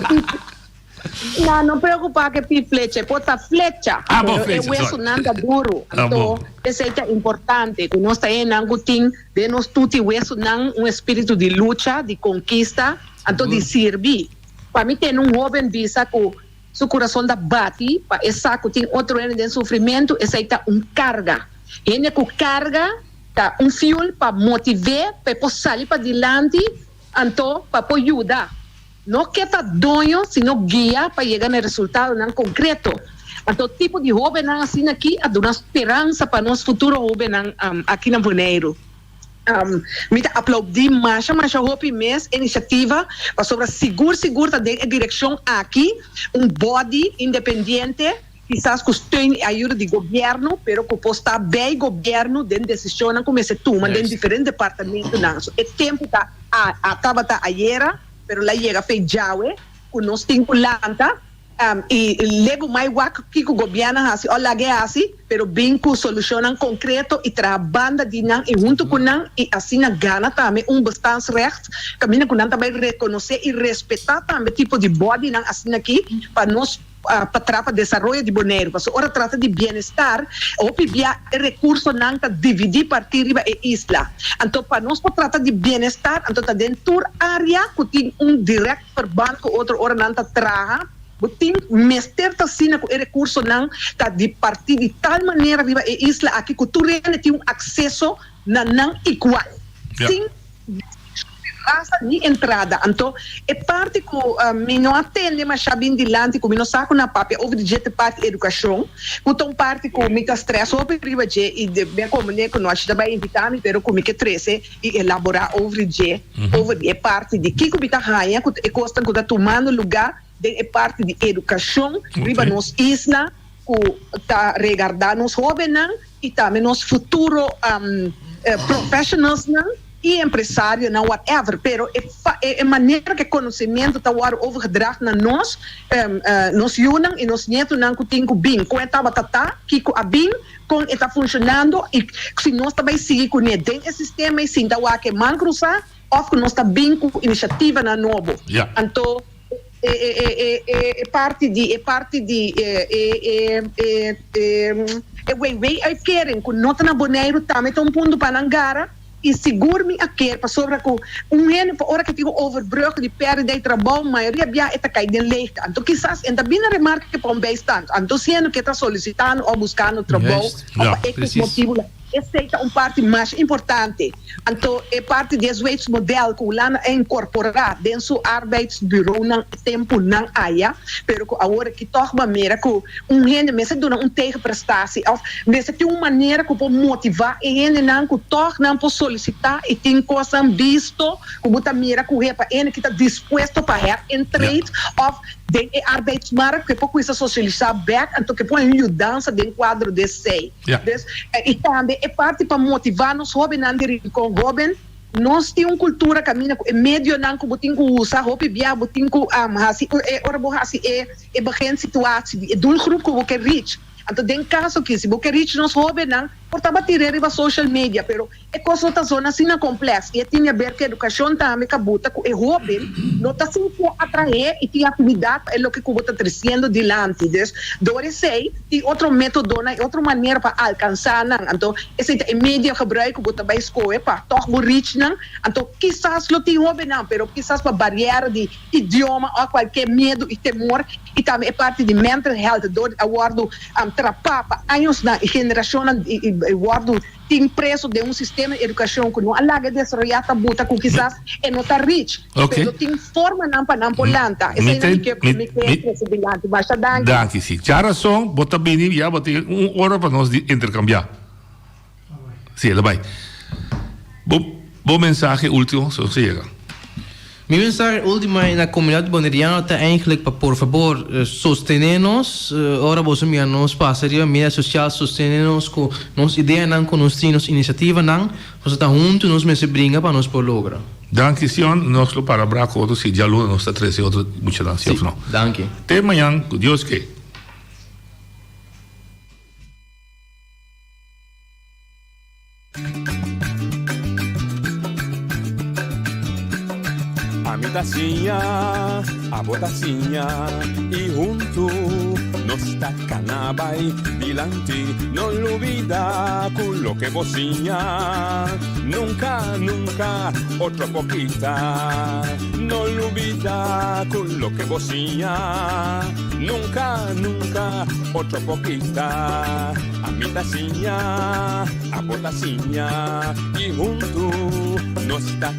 no, no preocupa ke pi flecha, e por ta flecha, Ah, bo, pero e flecha, sorry. wesunan ta duru. Ah, bo. Anto esei ta importante, ku nos ta hendenan ku tin den nos tuti wesunan un espiritu di lucha, di konkista, anto di sirbi. Pa mi tene un hoben bisa ku su kurason ta bati pa e sa ku tin otro hende den sufrimentu, esei ta un karga. Hende ku karga ta un fuel pa motiv'é pa e por sali padilanti anto pa por yuda. No ke ta doño sino guia pa yega na e resultadonan konkreto. Anto tipo di hobennan asina aki a duna speransa pa nos futuro hobennan aki na Boneiru. Mi ta aplaudí masha masha hopi mes e inisiativa pasobra sigur sigur ta den e direkshon aki, un body independiente kisas ku steun i ayuda di gobièrnu pero ku por sta bei gobièrnu den desishonnan ku mester tuma den diferente departamentunan. So e tempu ta a tabata ayera pero la yega fe djawe ku nos tin ku lanta. I legu mai wak kiko gobièrnu a hasi o lag'e hasi, pero bin ku solushonnan konkreto i traha banda di nan i huntu ku nan i asina gana tambe un bestaansrecht kaminda ku nan ta bai rekonosé i respetá tambe tipo di bòdinan asina aki pa nos pa traha pa desaroyo di Boneiru. Pasobra ora trata di bienestar hopi bia e rekursonan ta dividí partí riba e isla. Anto pa nos por trata di bienestar anto ta den tur área ku tin un dirèkt Verband ku otro ora nan ta traha, bo tin mester ta asina ku e rekursonan ta di partí di tal manera riba e isla aki ku tur hende tin un akseso na nan igual, sin distinshon di rasa ni entrada. Anto e parti ku mi no a tende mashá bin dilanti ku mi no sa ku nan papia over di dje ta e parti edukashon, ku ta un parti ku mi ta strès hopi riba dje i mi a komprendé ku no a ta bai invitá mi pero ku mi ke trese i elaborá over dje, over di e parti di kiko mi ta haña ku ta e kosnan ku ta tumando lugá den e parti di edukashon riba nos isla ku ta regardá nos hóbennan i tambe nos futuro professionalsnan i empresarionan whatever. Pero e e manera ku e konosementu ta wòrdu overgedracht na nos, nos yunan i nos nietunan ku tin ku bin, kon e tabata ta, kiko a bin, Kon e ta funshonando i si nos ta bai sigui kuné den e sistema i sinta wak e man krusá òf ku nos ta bin ku inisiativanan nobo. Anto e e e e e e parti di e parti di e e e e e e WW-uitkering ku no ta na Boneiru tambe ta un punto pa nan gara. I sigur mi a kier pasobra ku un hende pa ora ke tin un overbrug di pèrdida di trabou mayoria bia e ta kai den leegte. Anto kisas e ta bini na remarke pa un bijstand. Anto siendo ke ta solisitando òf buskando trabou òf pa ekis motibu esei ta un parti masha importante. Anto e parti di e Zweeds model ku Hulanda a inkorporá den su arbeidsbureaunan e tempunan aya pero ku awor aki tòg bo a mira ku Un hende mester duna un tegenprestatie of mester tin un manera ku por motivá e hendenan ku tòg nan por solisitá i tin kosnan bisto ku bo ta mira ku he pa hende ki ta dispuesto pa herentreed of den e arbeidsmarkt ku e por kuminsá sosialisá bèk anto ku e por haña un yudansa den kuadro di esei. Dus i tambe e parti pa motivá nos hóbennan di Rincon Hóben. Nos tin un kultura kaminda ku e medionan ku bo tin ku usa hopi bia bo tin ku hasi e ora bo hasi e e begin situatie di e doelgroep ku bo ke reach. Anto den kaso aki si bo ke reach nos hobennan por ta batir'é riba social media pero e kos no ta zona asina kompleks i e tin haber ku edukashon tambe kabuta ku e hoben no ta sintié atraé i tin afinidat pa e loke ku bo ta tresiendo dilanti. Dus dor esei tin otro metodonan i otro manera pa alkansá nan. Anto Esei ta e media gebruik ku bo ta bai skohe pa tòg bo reach nan. Anto kisas lo tin hóbennan, pero kisas pa bariera di idioma òf kualke miedu i temor i tambe e parti di mental health dor di a wòrdu trapá pa añosnan i generashonnan i wòrdu tin preso den un sistema di edukashon ku no a laga e desaroyá ta buta ku kisas e no ta reach. Pero tin formanan pa nan por lanta. Eseinan mi ke mi ke trese dilanti. Masha danki. Danki si. Djarason bo ta bini ya bo tin un ora pa nos di intercambia. Si el a bai. Bo bo mensahe ultimo so si yega. Mi mensahe ultimo na comunidad boneriano ta eigenlijk pa por fabor sostene nos ora boso mira nos pasa riba media social sostene nos cu nos ideanan cu nos tin nos iniciativanan pasobra ta hunto nos mester bringa pa nos por logra. Danki Sion, nos lo para bra ku otro si djaluna nos ta trese otro muchanan si of no. Danki. Te mañan ku Dios ke. Ami ta siña, abo ta siña y huntu nos ta cana bay dilanti. No lubida cu loke bo siña nunca, nunca otro por kita. No lubida cu loke bo siña nunca, nunca otro por kita. Ami ta siña, abo ta siña y huntu nos ta.